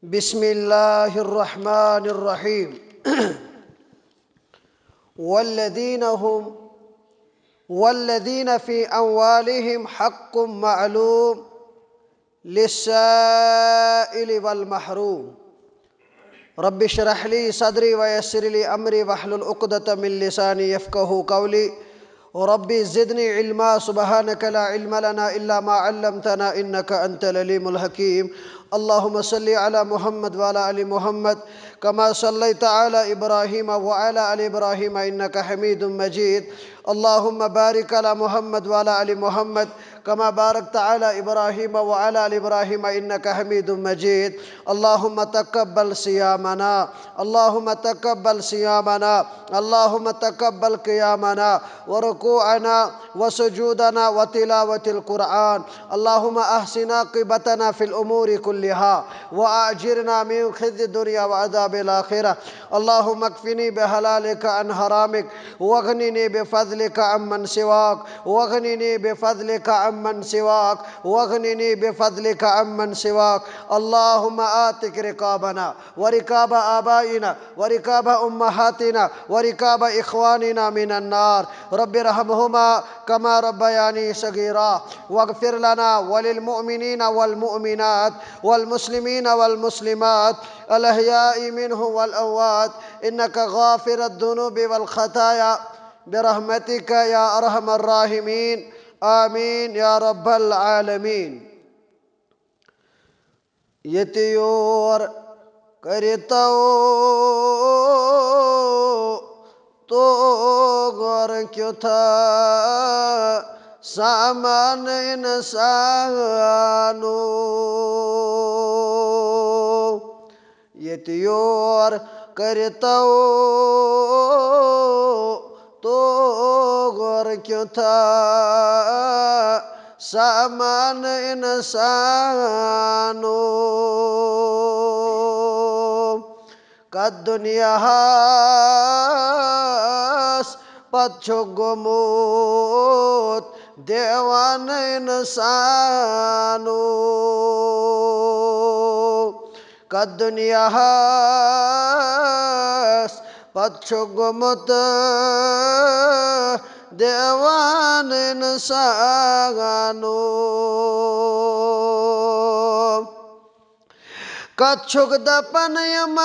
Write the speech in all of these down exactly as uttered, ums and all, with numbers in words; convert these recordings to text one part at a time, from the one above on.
بسم الله الرحمن الرحيم. والذين هم والذين في أموالهم حق معلوم للسائل والمحروم. رب اشرح لي صدري ويسر لي أمري واحلل عقدة من لساني يفقهوا قولي. رب زدني علما. سبحانك لا علم لنا إلا ما علمتنا إنك أنت العليم الحكيم. اللهم صل على محمد وعلى آل محمد كما صليت على إبراهيم وعلى آل إبراهيم إنك حميد مجيد. اللهم بارك على محمد وعلى آل محمد كما باركت على إبراهيم وعلى آل إبراهيم إنك حميد مجيد. اللهم تقبل صيامنا، اللهم تقبل صيامنا، اللهم تقبل قيامنا وركوعنا وسجودنا وتلاوة القرآن. اللهم أحسن عاقبتنا في الأمور كلها وأجرنا من خزي الدنيا وعذاب الآخرة. اللهم اكفني بحلالك عن حرامك، واغنني بفضلك عمن سواك، واغنني بفضلك عمن سواك، واغنني بفضلك عمن سواك. اللهم اعتق رقابنا ورقاب آبائنا ورقاب أمهاتنا ورقاب إخواننا من النار. رب ارحمهما كما ربياني صغيرا. واغفر لنا وللمؤمنين والمؤمنات والمسلمين والمسلمات الأحياء منهم والأموات إنك غافر الذنوب والخطايا برحمتك يا أرحم الراحمين. آمين يا رب العالمين. ییٚتہِ یور کٔرِتو توغر کیُتھ سامان اِنسانو۔ ییٚتہِ یور کٔرِتو توغر کیُتھ سامان اِنسانو۔ کتھ دُنیاہس پتہٕ چھُ گوٚمُت دیوانہٕ اِنسانو۔ کتھ دُنیاہس پتہٕ چھُ گوٚمُت دیوانہٕ اِنسانو۔ کتھ چھُکھ دپان یِم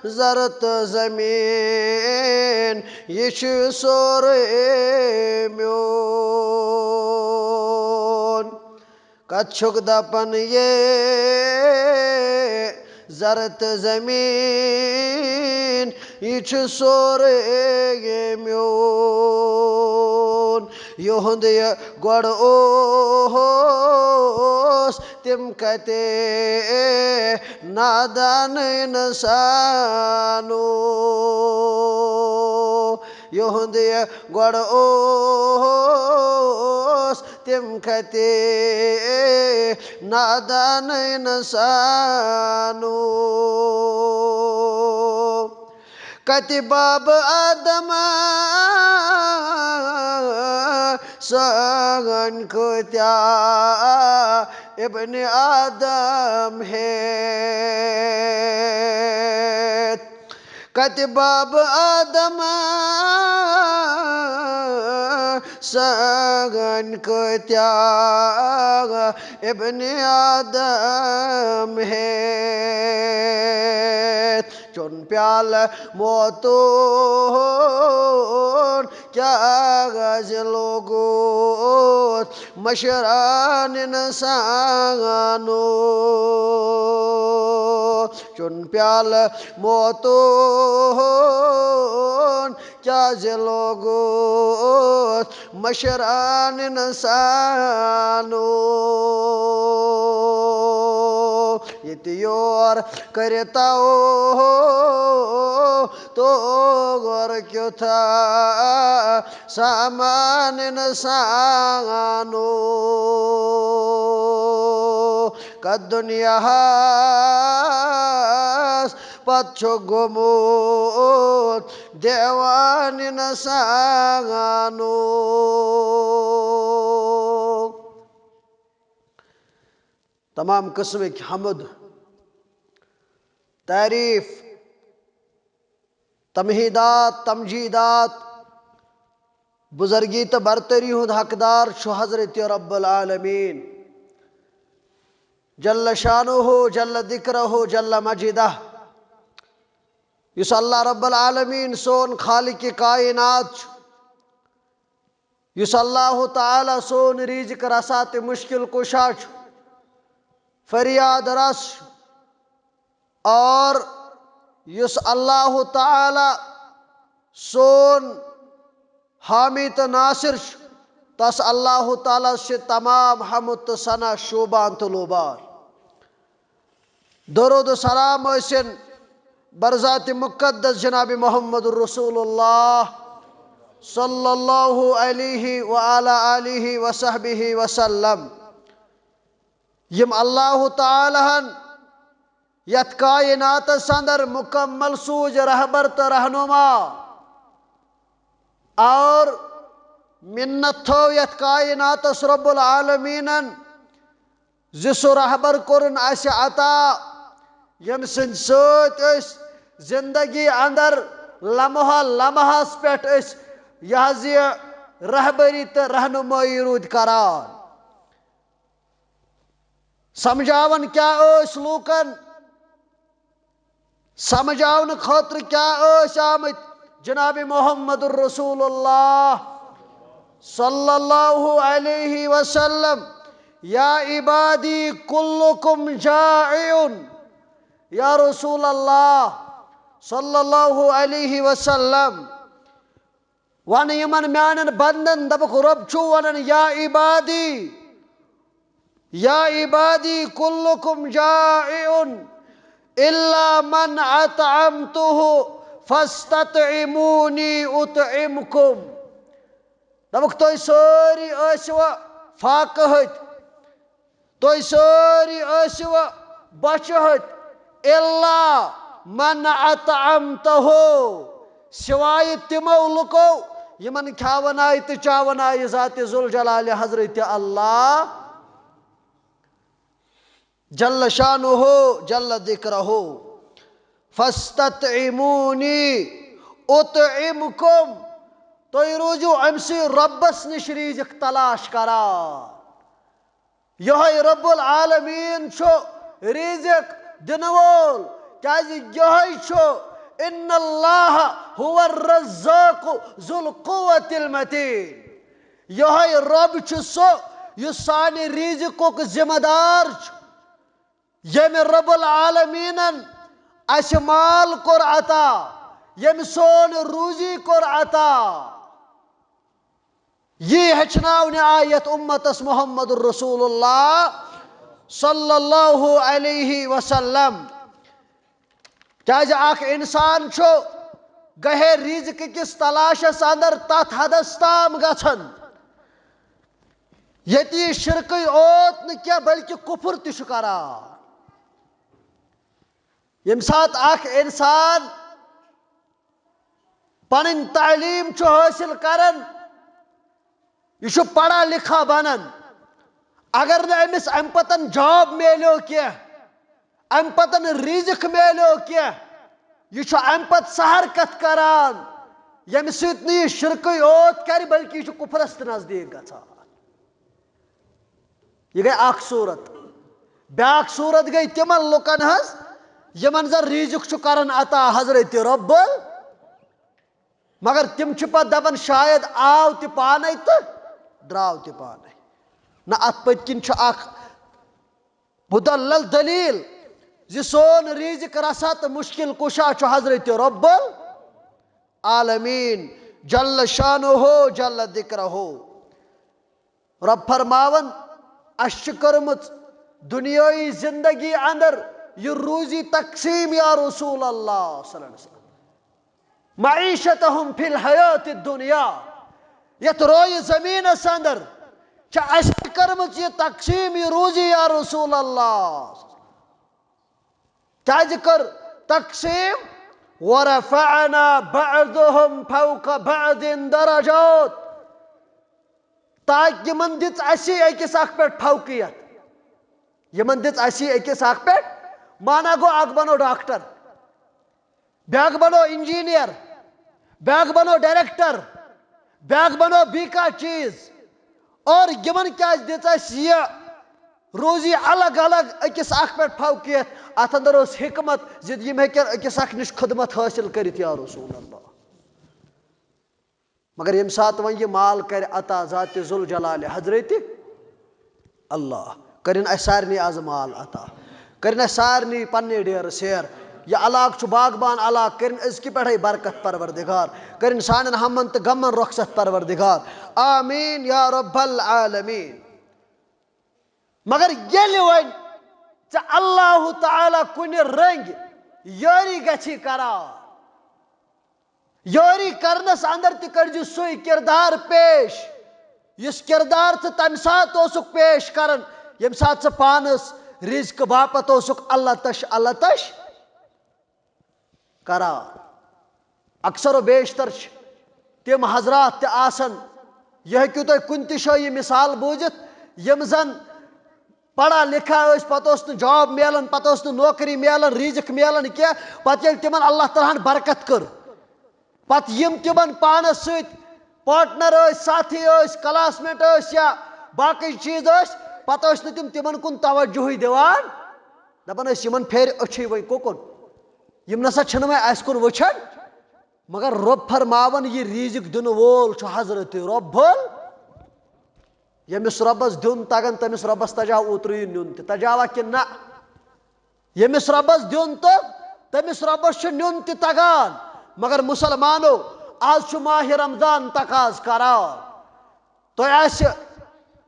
زر تہٕ زمیٖن، یہِ چھُ سورُے میون۔ کتھ چھُکھ دپان یہِ زر تہٕ زمیٖن، یہِ چھُ سورُے میون۔ یِہُنٛد یہِ گۄڈٕ اوس تِم کتے نادان اِنسانو۔ یِہُنٛد یہِ گۄڈٕ اوس تِم کتے نادان اِنسانو۔ کتہِ باب آدم سٲنۍ کۭتیاہ ابن آدم ہیٚتھ۔ کتہِ باب آدم سٲنۍ کۭتیاہ ابن آدم ہیٚتھ۔ چون پیالہٕ موتون کیٛازِ لوگُتھ مشران اِنسانو۔ چون پیالہٕ موتون کیٛازِ لوگُتھ مشران اِنسانو۔ ییٚتہِ یور کٔرِتو توغر کیُتھ سامان اِنسانو۔ کتھ دُنیاہس پتہٕ چھُ گوٚمُت دیوان اِنسانو۔ تمام قسمٕکۍ حمد، تعریف، تمہیدات، تمجیدات، بزرگی تہٕ برتری ہُنٛد حقدار چھُ حضرت رب العالمین جل شانہ، جل ذکرہ، جل مجدہ، یُس اللہ رب العالمین سون خالق کائنات چھُ، یُس اللہ تعالیٰ سون رزق رسا تہٕ مشکل کشا چھُ، فریاد رس چھُ، اور یُس اللہ تعالیٰ سون حامی تہٕ ناصر چھُ، تس اللہ تعالیٰ چھِ تمام حمد تہٕ ثنا شوبان تہٕ لوبان۔ درود و سلام ٲسِن برذات مقدس جناب محمد رسول اللہ صلی اللہ علیہ وعلی آلہ وصحبہ وسلم، یِم اللہ تعالیٰ ہن یتھ کائناتس اندر مکمل سوز رہبر تہٕ رہنما، اور منت تھٲو یتھ کائناتس رب العالمینن زِ سُہ رہبر کوٚرُن اسہِ عطا، ییٚمہِ سٕنٛدِ سۭتۍ أسۍ زندگی اندر لمحہ لمحس پٮ۪ٹھ أسۍ یہِ حظ یہِ رہبری تہٕ رہنمٲیی روٗدۍ کران۔ سمجھاوان کیٛاہ ٲسۍ لوٗکن؟ سمجھاونہٕ خٲطرٕ کیٛاہ ٲسۍ آمٕتۍ؟ جناب محمد رسول اللہ صلی اللہ علیہ وسلم، یا عبادی کلکم جائع، یا رسول اللہ صلی اللہ علیہ وسلم، ون یمن میانن بندن، دپک رب چھو ونان، یا عبادی، یا عبادی کلکم جائع الا من اطعمته فاستطعمونی اطعمکم۔ دپک تُہۍ سٲری ٲسِوا فاقہٕ ہٕتۍ، تُہۍ سٲری ٲسِوا بۄچھِ ہٕتۍ، الا من اطعمته، سوائے تِمو لُکو یِمن کھیاونایہِ تہٕ چاونایہِ ذات ذوالجلال حضرت اللہ جل شانہ، جل ذکرہ۔ فاستطعمونی اطعمکم، تُہۍ روٗزِو أمۍ سٕے رۄبس نِش رزق تلاش کران۔ یہے رب العالمین چھُ رزق دِنہٕ وول، کیازِ یہے چھُ، ان اللہ هو الرزاق ذو القوة المتین۔ یہے رب چھُ سُہ یُس سانہِ رزقُک ذمہ دار چھُ، ییٚمہِ رب العالمینن اسہِ مال کوٚر عطا، ییٚمہِ سون روزی کوٚر عطا۔ یی ہیٚچھناونہِ آیت امتس محمد رسول اللہ صلی اللہ علیہ وسلم۔ کیازِ اکھ انسان چھُ گہے رزق کِس تلاشس اندر تتھ حدس تام گژھان، ییٚتہِ یہِ شرکٕے اوت نہٕ کینٛہہ بلکہِ کفر تہِ چھُ کران۔ ییٚمہِ ساتہٕ اکھ انسان پنٕنۍ تعلیٖم چھُ حٲصِل کران، یہِ چھُ پڑھا لکھا بنان، اگر نہٕ أمِس امہِ پتن جاب میلیو کینٛہہ، امہِ پتن رزق میلیو کینٛہہ، یہِ چھُ امہِ پتہٕ سۄ حرکت کران، ییٚمہِ سۭتۍ نہٕ یہِ شرکٕے اوت کرِ بلکہِ یہِ چھُ کفرس تہِ نزدیٖک گژھان۔ یہِ گٔے اکھ صورت۔ بیاکھ صورت گٔے تِمن لُکن ہٕنٛز، یِمن زن رزق چھُ کران عطا حضرت رب، مگر تِم چھِ پتہٕ دپان، شاید آو تہِ پانے تہٕ درٛاو تہِ پانے۔ نہ، اتھ پٔتۍ کِنۍ چھُ اکھ مدلل دلیل زِ سون رزق رسا تہٕ مشکل کشا چھُ حضرت رب العالمین جل شانہ، جل ذکرہ۔ رب فرماون، اسہِ چھِ کٔرمٕژ دنیٲیی زندگی اندر یہِ روزی تقسیم یا رسول اللہ صلی اللہ علیہ وسلم، معیشتہم فی الحیات الدنیا، یتھ رویہِ زمینس اندر چھِ اسہِ کٔرمٕژ یہِ تقسیم، یہِ روزی یا رسول اللہ۔ کیازِ کٔر تقسیم؟ ورفعنا بعضهم فوق بعض درجات، تاکہ یِمن دِژ اَسہِ أکِس اکھ پٮ۪ٹھ فوقیت۔ یِمن دِژ اَسی أکِس اکھ پٮ۪ٹھ، مانا گوٚو اکھ بنو ڈاکٹر، بیٛاکھ بنو انجینئر، بیٛاکھ بنو ڈائریکٹر، بیٛاکھ بنو بیٚیہِ کانٛہہ چیٖز۔ اور یِمن کیٛازِ دِژ اَسہِ یہِ روزی الگ الگ أکِس اکھ پٮ۪ٹھ فوقیت؟ اتھ اندر اوس حکمت زِ یِم ہیٚکن أکِس اکھ نِش خدمت حٲصِل کٔرِتھ، یا رسول اللہ۔ مگر ییٚمہِ ساتہٕ وۄنۍ یہِ مال کرِ عطا ذات ذوالجلال حضرت اللہ، کٔرِن اَسہِ سارنٕے از مال عطا، کٔرِن اَسہِ سارنٕے پننہِ ڈیرٕ سیر۔ یہِ علاقہٕ چھُ باغبان علاقہٕ، کٔرِن أزکہِ پٮ۪ٹھے برکت پروردگار، کٔرِن سانٮ۪ن ہمن تہٕ غمن رۄخصت پروردگار۔ آمین یا رب العالمین۔ مگر ییٚلہِ وۄنۍ ژےٚ اللہ تعالیٰ کُنہِ رٔنگۍ یٲری گژھی کران، یٲری کرنس اندر تہِ کٔرزِ سُے کردار پیش، یُس کردار ژٕ تمہِ ساتہٕ اوسُکھ پیش کران، ییٚمہِ ساتہٕ ژٕ پانس رزق باپتھ اوسُکھ اللہ تش اللہ تش کران۔ اکثر و بیشتر چھِ تِم حضرات تہِ آسان، یہِ ہیٚکِو تُہۍ کُنہِ تہِ جایہِ یہِ مثال بوٗزِتھ، یِم زن پڑھا لکھا ٲسۍ، پتہٕ اوس نہٕ جاب میلان، پتہٕ اوس نہٕ نوکری میلان، رزق میلان کینٛہہ۔ پتہٕ ییٚلہِ تِمن اللہ تعالیٰ ہن برکت کٔر، پتہٕ یِم تِمن پانس سۭتۍ پارٹنر ٲسۍ، ساتھی ٲسۍ، کلاس میٹ ٲسۍ یا باقٕے چیٖز ٲسۍ، پتہٕ ٲسۍ نہٕ تِم تِمن کُن توجہٕے دِوان۔ دپان ٲسۍ، یِمن پھیرِ أچھے وۄنۍ کُکُن، یِم نسا چھِنہٕ وۄنۍ اسہِ کُن وٕچھان۔ مگر رۄب فرماوان، یہِ رزق دِنہٕ وول چھُ حضرت رۄب۔ ییٚمِس رۄبس دیُن تگان، تٔمِس رۄبس تجاو اوترٕ یہِ نیُن تہِ، تجاوا کِنہٕ نہ؟ ییٚمِس رۄبس دیُن توٚگ، تٔمِس رۄبس چھُ نیُن تہِ تگان۔ مگر مسلمانو، آز چھُ ماہِ رمضان تقاض کران۔ تۄہہِ آسہِ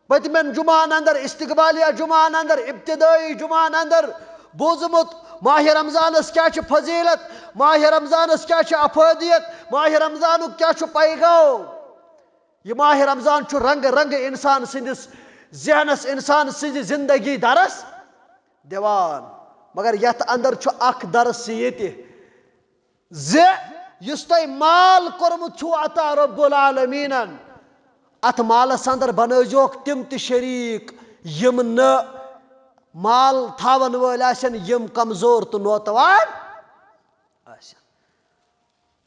پٔتمٮ۪ن جمعن اندر، استقبالیہ جمعن اندر، ابتدٲئی جمعن اندر بوٗزمُت، ماہِ رمضانس کیٛاہ چھِ فضیلت، ماہِ رمضانس کیٛاہ چھِ افٲدیت، ماہِ رمضانُک کیٛاہ چھُ پیغام۔ یہِ ماہِ رمضان چھُ رنگہٕ رنگہٕ انسان سٕنٛدِس ذہنس، انسان سٕنٛزِ زندگی درس دِوان۔ مگر یتھ اندر چھُ اکھ درس یہِ تہِ زِ یُس تۄہہِ مال کوٚرمُت چھُو عطا رب العالمینن، اتھ مالس اندر بنٲوزیوکھ تِم تہِ شریٖک یِم نہٕ مال تھاون وٲلۍ آسن، یِم کمزور تہٕ نوتوان آسن۔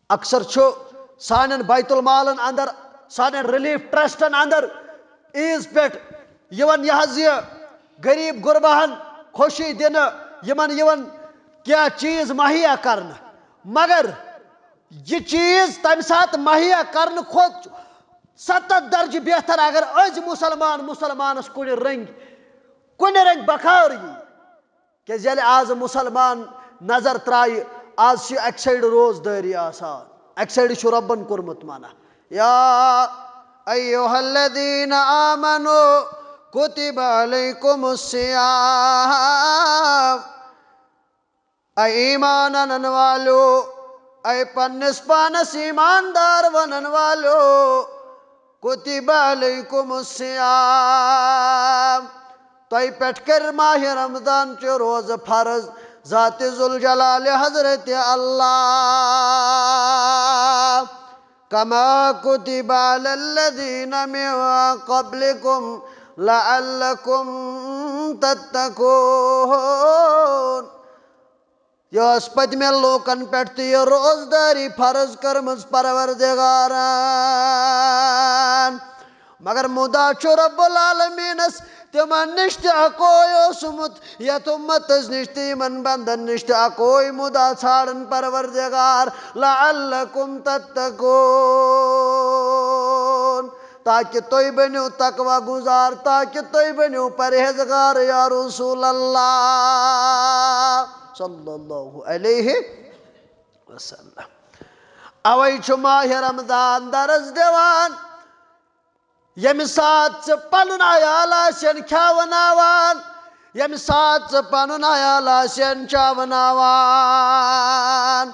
اکثر چھُ سانٮ۪ن بیت المالن اندر، سانٮ۪ن ریلیف ٹرسٹن اندر عیٖذ پٮ۪ٹھ یِوان یہِ حظ یہِ غریٖب غُرباہن خوشی دِنہٕ، یِمن یِوان کینٛہہ چیٖز مہیا کرنہٕ۔ مگر یہِ چیٖز تمہِ ساتہٕ مہیا کرنہٕ کھۄتہٕ ستتھ درجہٕ بہتر اگر أزۍ مسلمان مسلمانس کُنہِ رنگۍ، کُنہِ رنگۍ بکار یی۔ کیازِ ییٚلہِ آز مسلمان نظر ترایہِ، آز چھِ اکہِ سایڈٕ روزدٲری آسان، اکہِ سایڈٕ چھُ رۄبن کوٚرمُت منع۔ یا ایھا الذین آمنوا کتب علیکم الصیام۔ اے ایمان انن والو، اے پننس پانس ایماندار ونن والو، کتب علیکم الصیام، تۄہہِ پٮ۪ٹھ کٔر ماہِ رمضان چہِ روزٕ فرض ذات ذوالجلال حضرت اللہ۔ کما کتب علی الذین من قبلکم لعلکم تتقون۔ یہِ ٲس پٔتمٮ۪ن لوٗکن پٮ۪ٹھ تہِ یہِ روزدٲری فرض کٔرمٕژ پروردگارن۔ مگر مُدا چھُ رب العالمینس تِمن نِش تہِ اکوے اوسمُت، یتھ اُمتس نِش تہِ، یِمن بندن نِش تہِ اکوے مُدا ژھانڈان پروردگار، لعلکم تتقون، تاکہ تُہۍ بٔنِو تقوی گُزار، تاکہ تُہۍ بٔنِو پرہیزگار یا رسول اللہ صلی اللہ علیہ وسلم۔ اوے چھُ ماہِ رمضان درس دِوان، ییٚمہِ ساتہٕ ژٕ پنُن عیال آسن کھیاوناوان، ییٚمہِ ساتہٕ ژٕ پنُن عیال آسن چاوناوان،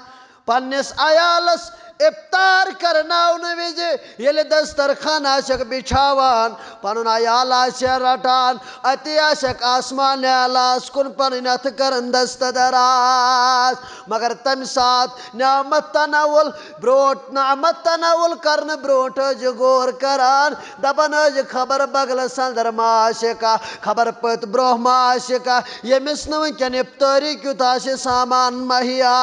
پننِس عیالس افطار کرناونہٕ وِزِ ییٚلہِ دسترخوان آسٮ۪کھ بِچھاوان، پنُن عیال آسہِ رٹان، اتی آسٮ۪کھ آسمان اعلاہس کُن پنٕنۍ اتھٕ کران دست دراز۔ مگر تمہِ ساتہٕ نعمت تناول برونٹھ، نعمت تناول کرنہٕ برونٹھ ٲسۍ غور کران، دپان ٲسۍ خبر بغلس اندر ما آسہِ کانٛہہ، خبر پٔتۍ برونٛہہ ما آسہِ کانٛہہ، ییٚمِس نہٕ وٕنکیٚن افطٲری کیُتھ آسہِ سامان مہیا۔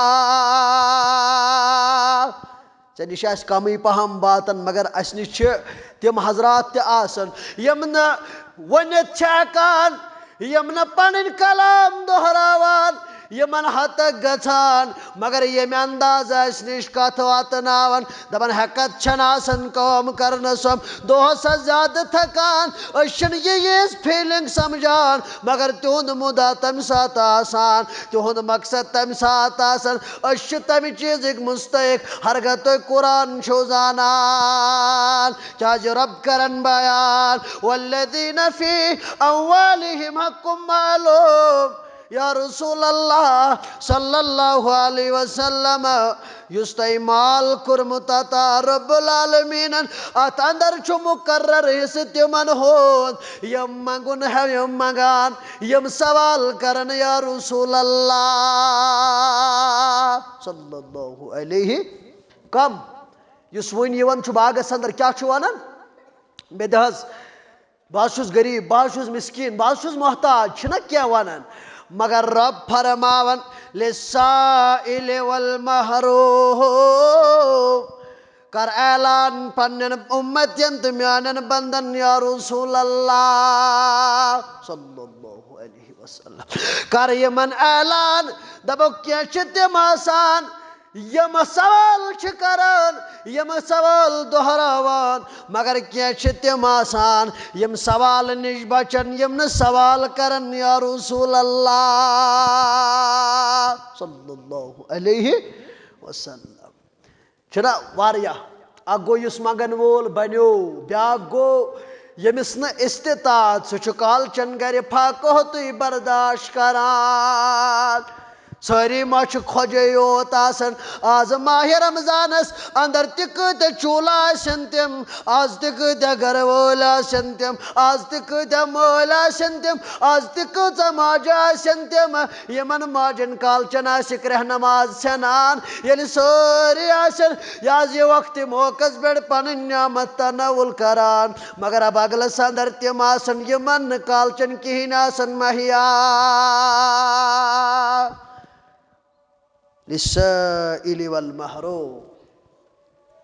ژےٚ نِش آسہِ کمٕے پہم باتن، مگر اسہِ نِش چھِ تِم حضرات تہِ آسان، یِم نہٕ ؤنِتھ چھِ ہٮ۪کان، یِم نہٕ پنٕنۍ کلام دۄہراوان، یِمن ہتک گژھان، مگر ییٚمہِ اندازٕ اسہِ نِش کتھ واتناوان، دپان ہٮ۪کتھ چھنہٕ آسان کٲم کرنس، یِم دۄہس زیادٕ تھکان۔ أسۍ چھِنہٕ یہِ یِژھ فیلنگ سمجھان، مگر تِہُنٛد مُدا تمہِ ساتہٕ آسان، تِہُنٛد مقصد تمہِ ساتہٕ آسان۔ أسۍ چھِ تمہِ چیٖزٕکۍ مستحق، ہرگاہ تُہۍ قرآن چھِو زانان۔ کیازِ رب کرن بیان، والذین فی اموالہم حق معلوم۔ یا رسول اللہ صلی اللہ علیہ وسلم، یُس تۄہہِ مال کوٚرمُت عطا رب العالمینن، اتھ اندر چھُ مقرر حصہٕ تِمن ہُنٛد، یِم منگُن ہے، یِم منگان، یِم سوال کرن، یا رسول اللہ صلی اللہ علیہ۔ کم؟ یُس وٕنۍ یِوان چھُ باغس اندر، کیٛاہ چھُ ونان؟ مےٚ دِ حظ، بہٕ حظ چھُس غریٖب، بہٕ حظ چھُس مِسکیٖن، بہٕ حظ چھُس محتاج، چھِنہ کینٛہہ وَنان۔ مگر رب فرماوان، لِلسائل والمحروم، کر اعلان پننٮ۪ن اُمتین تہٕ میانٮ۪ن بندن، یا رسول اللہ صلی اللہ علیہ وسلم۔ کر یِمن اعلان، دپو کینٛہہ چھِ تِم آسان، یِم سوال چھِ کران، یِم سوال دۄہراوان، مگر کینٛہہ چھِ تِم آسان، یِم سوال نِش بچن، یِم نہٕ سوال کرن، یا رسول اللہ صلی اللہ علیہ وسلم۔ چھِنہ واریاہ؟ اکھ گوٚو یُس منگن وول بنیو، بیاکھ گوٚو ییٚمِس نہٕ استطاعت، سُہ چھُ کالچن گرِ فاقہٕ ہوٚتُے برداشت کران۔ سٲری ما چھِ خۄجے یوت آسان؟ آز ماہِ رمضانس اندر تہِ کۭتیاہ چوٗلہٕ آسن تِم، آز تہِ کۭتیاہ گرٕ وٲلۍ آسن تِم، آز تہِ کۭتیاہ مٲلۍ آسن تِم، آز تہِ کۭژاہ ماجہِ آسن تِم، یِمن ماجن کالچن آسہِ کرٛہنہٕ ماز ژھٮ۪نان۔ ییٚلہِ سٲری آسن یہِ حظ یہِ وقتِ موقعس پٮ۪ٹھ پنٕنۍ نعمت تناول کران، مگر اب اگلس اندر تِم آسن یِمن نہٕ کالچن کِہینۍ آسن مہیا۔ لِلسائل والمحروم۔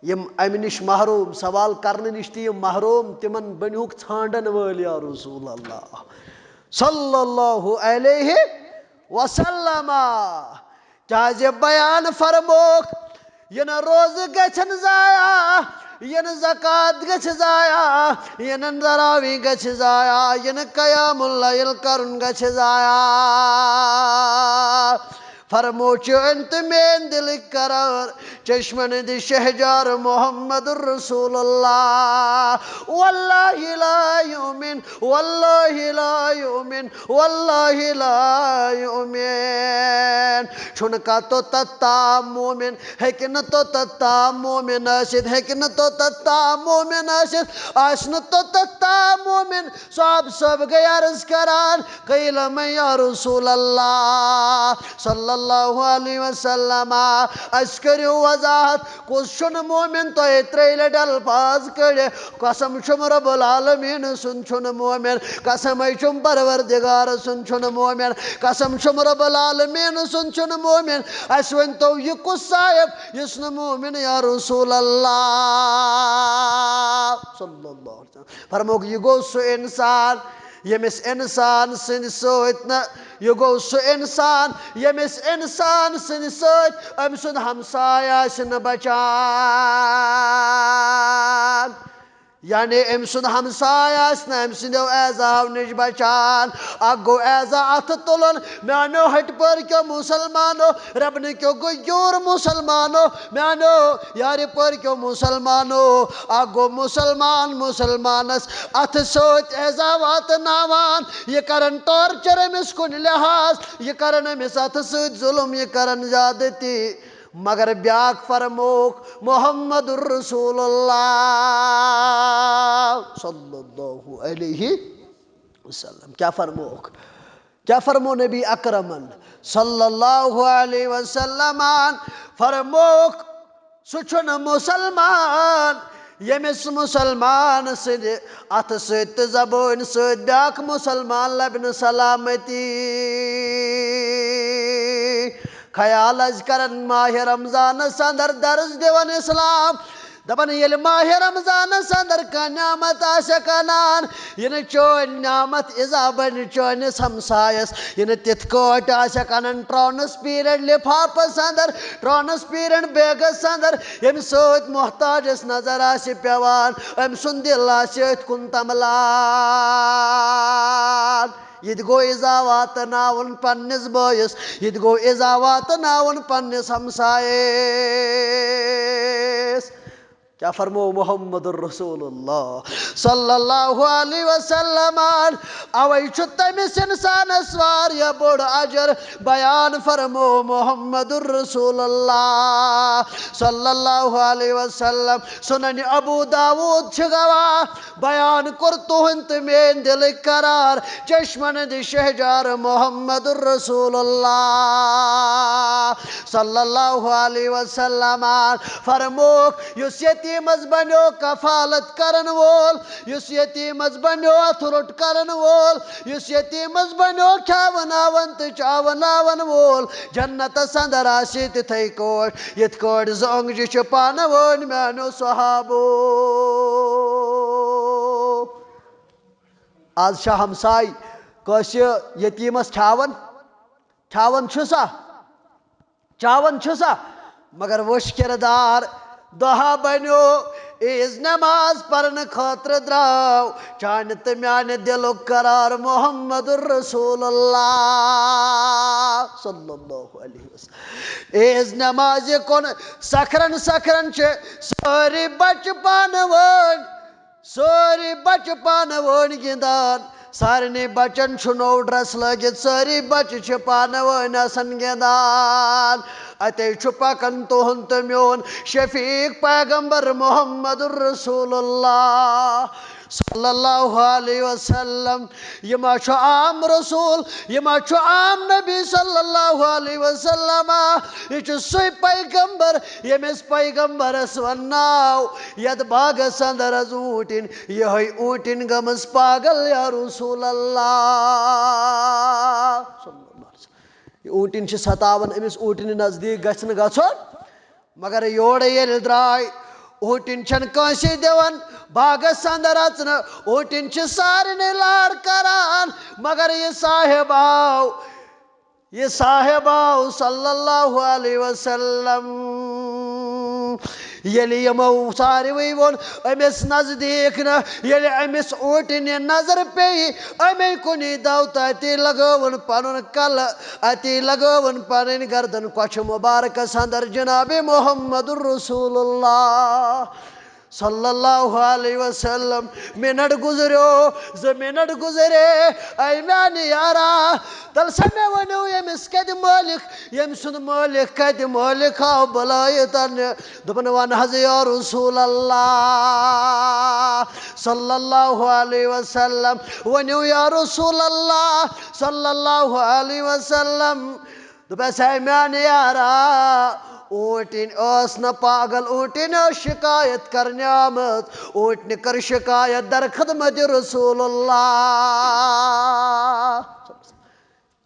یِم امہِ نِش محروم، سوال کرنہٕ نِش تہِ یِم محروم، تِمن بنیوکھ ژھانڈن وٲلۍ، یا رسول اللہ صلی اللہ علیہ وسلم۔ کیازِ بیان فرموکھ، یہِ نہٕ روزٕ گژھن ضایع، یہِ نہٕ زکوٰۃ گژھِ ضایع، یہِ نہٕ تراویح گژھِ ضایع، یہِ نہٕ قیام اللیل کرُن گژھِ ضایع۔ فرموو چٲنۍ تہٕ میٲنۍ دِلٕکۍ قرار، چشمن ہٕنٛدِ شہجار محمد رسول اللہ۔ واللہ لا یؤمن، واللہ لا یؤمن، واللہ لا یؤمن۔ چھُنہٕ کانٛہہ توٚتتھ تام مومن، ہیٚکہِ نہٕ توٚتتھ تام مومن ٲسِتھ، ہیٚکہِ نہٕ توٚتتھ تام مومن ٲسِتھ، آسہِ نہٕ توٚتتھ تام مومن۔ صحابہٕ صٲب گٔے عرض کران، قیل من یا رسول اللہ صلی اللہ علیہ وسلم، اسہِ کٔرِو وضاحت، کُس چھُنہٕ مومن؟ تۄہہِ ترٛیٚیہِ لٹہِ الفاظ کٔڑِتھ، قسم چھُم رب العالمین سُنٛد چھُنہٕ مومن، قسمے چھُم پروردگار سُنٛد چھُنہٕ مومن، قسم چھُم رب العالمین سُنٛد چھُنہٕ مومن۔ اسہِ ؤنۍ تو، یہِ کُس صاحب یُس نہٕ مومن یا رسول اللہ صلی اللہ علیہ وسلم؟ فرمووُکھ، یہِ گوٚو سُہ انسان، ییٚمِس انسان سٕنٛدِ سۭتۍ نہٕ، یہِ گوٚو سُہ انسان، ییٚمِس انسان سٕنٛدِ سۭتۍ أمۍ سُنٛد ہمساے آسہِ نہٕ بچان۔ یعنی أمۍ سُنٛد ہمساے آسہِ نہٕ أمۍ سٕنٛدیو ایذاہو نِش بچان۔ اکھ گوٚو ایذا اتھٕ تُلُن، میانیو ہٹہِ پٲرۍ کیو مسلمانو، ربنہٕ کیو غیور مسلمانو، میانیو یارِ پٲرۍ کیو مسلمانو، اکھ گوٚو مسلمان مسلمانس اتھٕ سۭتۍ ایذا واتناوان، یہِ کرن ٹارچر أمِس کُنہِ لحاظ، یہِ کرن أمِس اتھٕ سۭتۍ ظلم، یہِ کرن زیادتی۔ مگر بیاکھ فرمووُکھ محمد رسول اللہ صلی اللہ علیہ وسلم۔ کیٛاہ فرمووُکھ؟ کیٛاہ فرموو نبی اکرمن صلی اللہ علیہ وسلمن؟ فرمووُکھ، سُہ چھُنہٕ مُسلمان، ییٚمِس مُسلمان سٕنٛدِ اَتھٕ سۭتۍ تہٕ زبٲنۍ سۭتۍ بیٛاکھ مُسلمان لَبہِ نہٕ سلامتی۔ خیال حظ کرن ماہِ رمضانس اندر درس دِوان اسلام، دپان ییٚلہِ ماہِ رمضانس اندر کانٛہہ نعمت آسٮ۪کھ انان، یہِ نہٕ چٲنۍ نعمت اِزا بنہِ چٲنِس ہمسایس، یہِ نہٕ تِتھ کٲٹھۍ آسٮ۪کھ انان ٹرانسپیرنٹ لفافس اندر، ٹرانسپیرنٹ بیگس اندر، ییٚمہِ سۭتۍ محتاجس نظر آسہِ پٮ۪وان، أمۍ سُنٛد دِل آسہِ أتھۍ کُن تملان۔ یہِ تہِ گوٚو اِزا واتناوُن پننِس بٲیِس، یہِ تہِ گوٚو اِزا واتناوُن پننِس ہمسایس۔ کیٛاہ فرموو محمد رسول اللہ صلی اللہ علیہ وسلم؟ اوے چھُ تٔمِس انسانس واریاہ بوٚڑ اجر بیان فرموو محمد رسول اللہ صلی اللہ علیہ وسلم۔ سنن ابو داوود چھِ گواہ، بیان کوٚر تُہُنٛد تہٕ میٲنۍ دِلٕکۍ قرار، چشمن ہٕنٛدِ شہجار محمد رسول اللہ صلی اللہ علیہ وسلم۔ فرمووُکھ، یُس یتیمس بنیو کفالت کرن وول، یُس یتیمس بنیو اتھٕ روٚٹ کرن وول، یُس یتیمس بنیو کھیاوناون تہٕ چاوناون وول، جنتس اندر آسہِ تِتھے کٲٹھۍ، یِتھ کٲٹھۍ زٕ أنٛگجہِ چھِ پانہٕ وٲنۍ میانیو صحابو۔ آز چھا ہمساے کٲنٛسہِ یتیمس کھیاون؟ کھیاون چھُ سا؟ چاون چھُ سا؟ مگر وٕچھ کردار، دۄہا بنیو عیٖذ نماز پرنہٕ خٲطرٕ درٛاو چانہِ تہٕ میانہِ دِلُک قرار محمد رسول اللہ صلی اللہ علیہ وسلم۔ عیٖذ نمازِ کُن سکھرن سکھرن چھِ سٲری بچہٕ پانہٕ وٲنۍ، سٲری بچہٕ پانہٕ وٲنۍ گِنٛدان۔ سارنٕے بچن چھُ نوٚو ڈریس لٲگِتھ، سٲری بچہٕ چھِ پانہٕ وٲنۍ آسان گِنٛدان۔ اتے چھُ پکان تُہُنٛد تہٕ میون شفیق پیغمبر محمد رسول اللہ صلی اللہ علیہ وسلم۔ یہِ ما چھُ عام رسول، یہِ ما چھُ عام نبی صلی اللہ علیہ وسلم، یہِ چھُ سُے پیغمبر ییٚمِس پیغمبرس ونناو یتھ باغس اندر از اوٗنٹِن، یِہوٚے اوٗنٹِن گٔمٕژ پاگل یا رسول اللہ۔ یہِ اوٗنٹِن چھِ ستاوان، أمِس اوٗنٹِنہِ نزدیٖک گژھِ نہٕ گژھُن۔ مگر یورٕ ییٚلہِ درٛاے، اوٗنٹِن چھَنہٕ کٲنٛسے دِوان باغس اندر اژنہٕ، اوٗنٹِن چھِ سارنٕے لاڑ کران، مگر یہِ صاحب آو، یہِ صاحب آو صلی اللہ علیہ وسلم۔ ییٚلہِ یِمو ساروٕے ووٚن أمِس نزدیٖک نہٕ، ییٚلہِ أمِس اوٗنٹِنہِ نظر پیٚیہِ، أمے کُنی دو تہٕ اتی لگٲوٕن پنُن کلہٕ، اتی لگٲوٕن پنٕنۍ گردن کۄچھِ مبارکس اندر جناب محمد رسول اللہ صلی اللہ علیہ وسلم۔ منٹ گزریو، زٕ منٹ گزرے، اے میانہِ یارا، تیٚلہِ سا مےٚ ؤنِو، ییٚمِس کتہِ مٲلِک، ییٚمۍ سُنٛد مٲلِک کتہِ؟ مٲلِک آو بُلٲیِتھ، دوٚپُن، "وَن حظ یا رسول اللہ صلی اللہ علیہ وسلم، ؤنِو یا رسول اللہ صلی اللہ علیہ وسلم۔" دوٚپُس، "ہے میانہِ یارا، اوٗنٹِنۍ ٲس نہٕ پاگل، اوٗنٹِنۍ ٲس شکایت کرنہِ آمٕژ، اوٗنٹنہِ کٔر شکایت در خدمت رسول اللہ۔"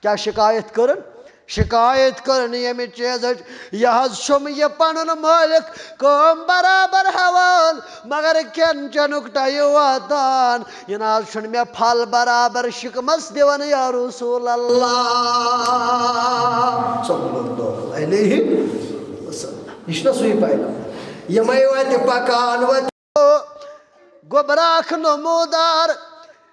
کیٛاہ شکایت کٔرٕن؟ شکایت کٔرٕن ییٚمہِ چیٖزٕچ، یہِ حظ چھُم یہِ پنُن مٲلِک کٲم برابر ہٮ۪وان، مگر کھٮ۪ن چٮ۪نُک ٹایم واتان، یہِ نہ حظ چھُنہٕ مےٚ پھل برابر شِکمس دِوان یا رسول اللہ صلی اللہ علیہ وسلم۔ یہِ چھُنہ سُے پیغمبر؟ یِمے وتہِ پکان وتہِ۔ گوٚبرا اکھ نمودار،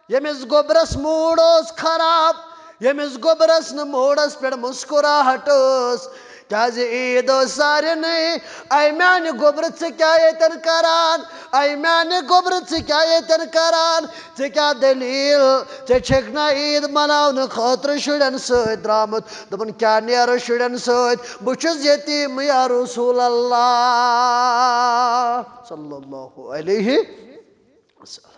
ییٚمِس گوٚبرس موڈ اوس خراب، ییٚمِس گوٚبرس نہٕ موڈس پٮ۪ٹھ مسکراہٹ ٲس، کیازِ عیٖد ٲس سارنٕے۔ اے میانہِ گوٚبرٕ، ژٕ کیٛاہ ییٚتٮ۪ن کران؟ اے میانہِ گوٚبرٕ، ژٕ کیٛاہ ییٚتٮ۪ن کران؟ ژےٚ کیٛاہ دٔلیٖل؟ ژےٚ چھَکھ نہ عیٖد مناونہٕ خٲطرٕ شُرٮ۪ن سۭتۍ درٛامُت؟ دوٚپُن، کیٛاہ نیرٕ شُرٮ۪ن سۭتۍ؟ بہٕ چھُس یتیٖم یا رسول اللہ، صلی اللہ علیہ وسلم۔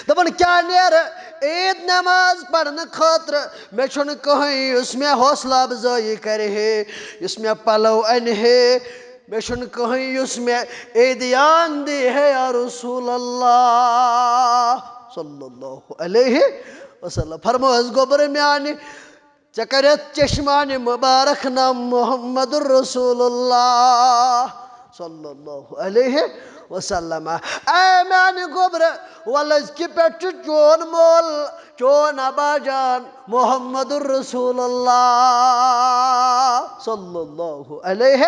دَپان، کیٛاہ نیرٕ عیٖد نٮ۪ماز پَرنہٕ خٲطرٕ؟ مےٚ چھُنہٕ کٕہٕنۍ یُس مےٚ حوصلہٕ اَفزٲیی کَرِ ہے، یُس مےٚ پَلو اَنہِ ہے۔ مےٚ چھُنہٕ کٕہٕنۍ یُس مےٚ عیٖدیان دی ہے، یا رسول اللہ، صلی اللہ علیہ وسلم۔ فرمٲوِس، گوٚبرٕ میٛانہِ، ژےٚ کَرٮ۪تھ چشمانِ مُبارک نام محمد رسول اللہ، صلی اللہ علیہ وسلم۔ اے میانہِ گوٚبرٕ، وۄلہٕ أزکہِ پٮ۪ٹھ چھُ چون مول، چون ابا جان محمد رسول اللہ، صلی اللہ علیہ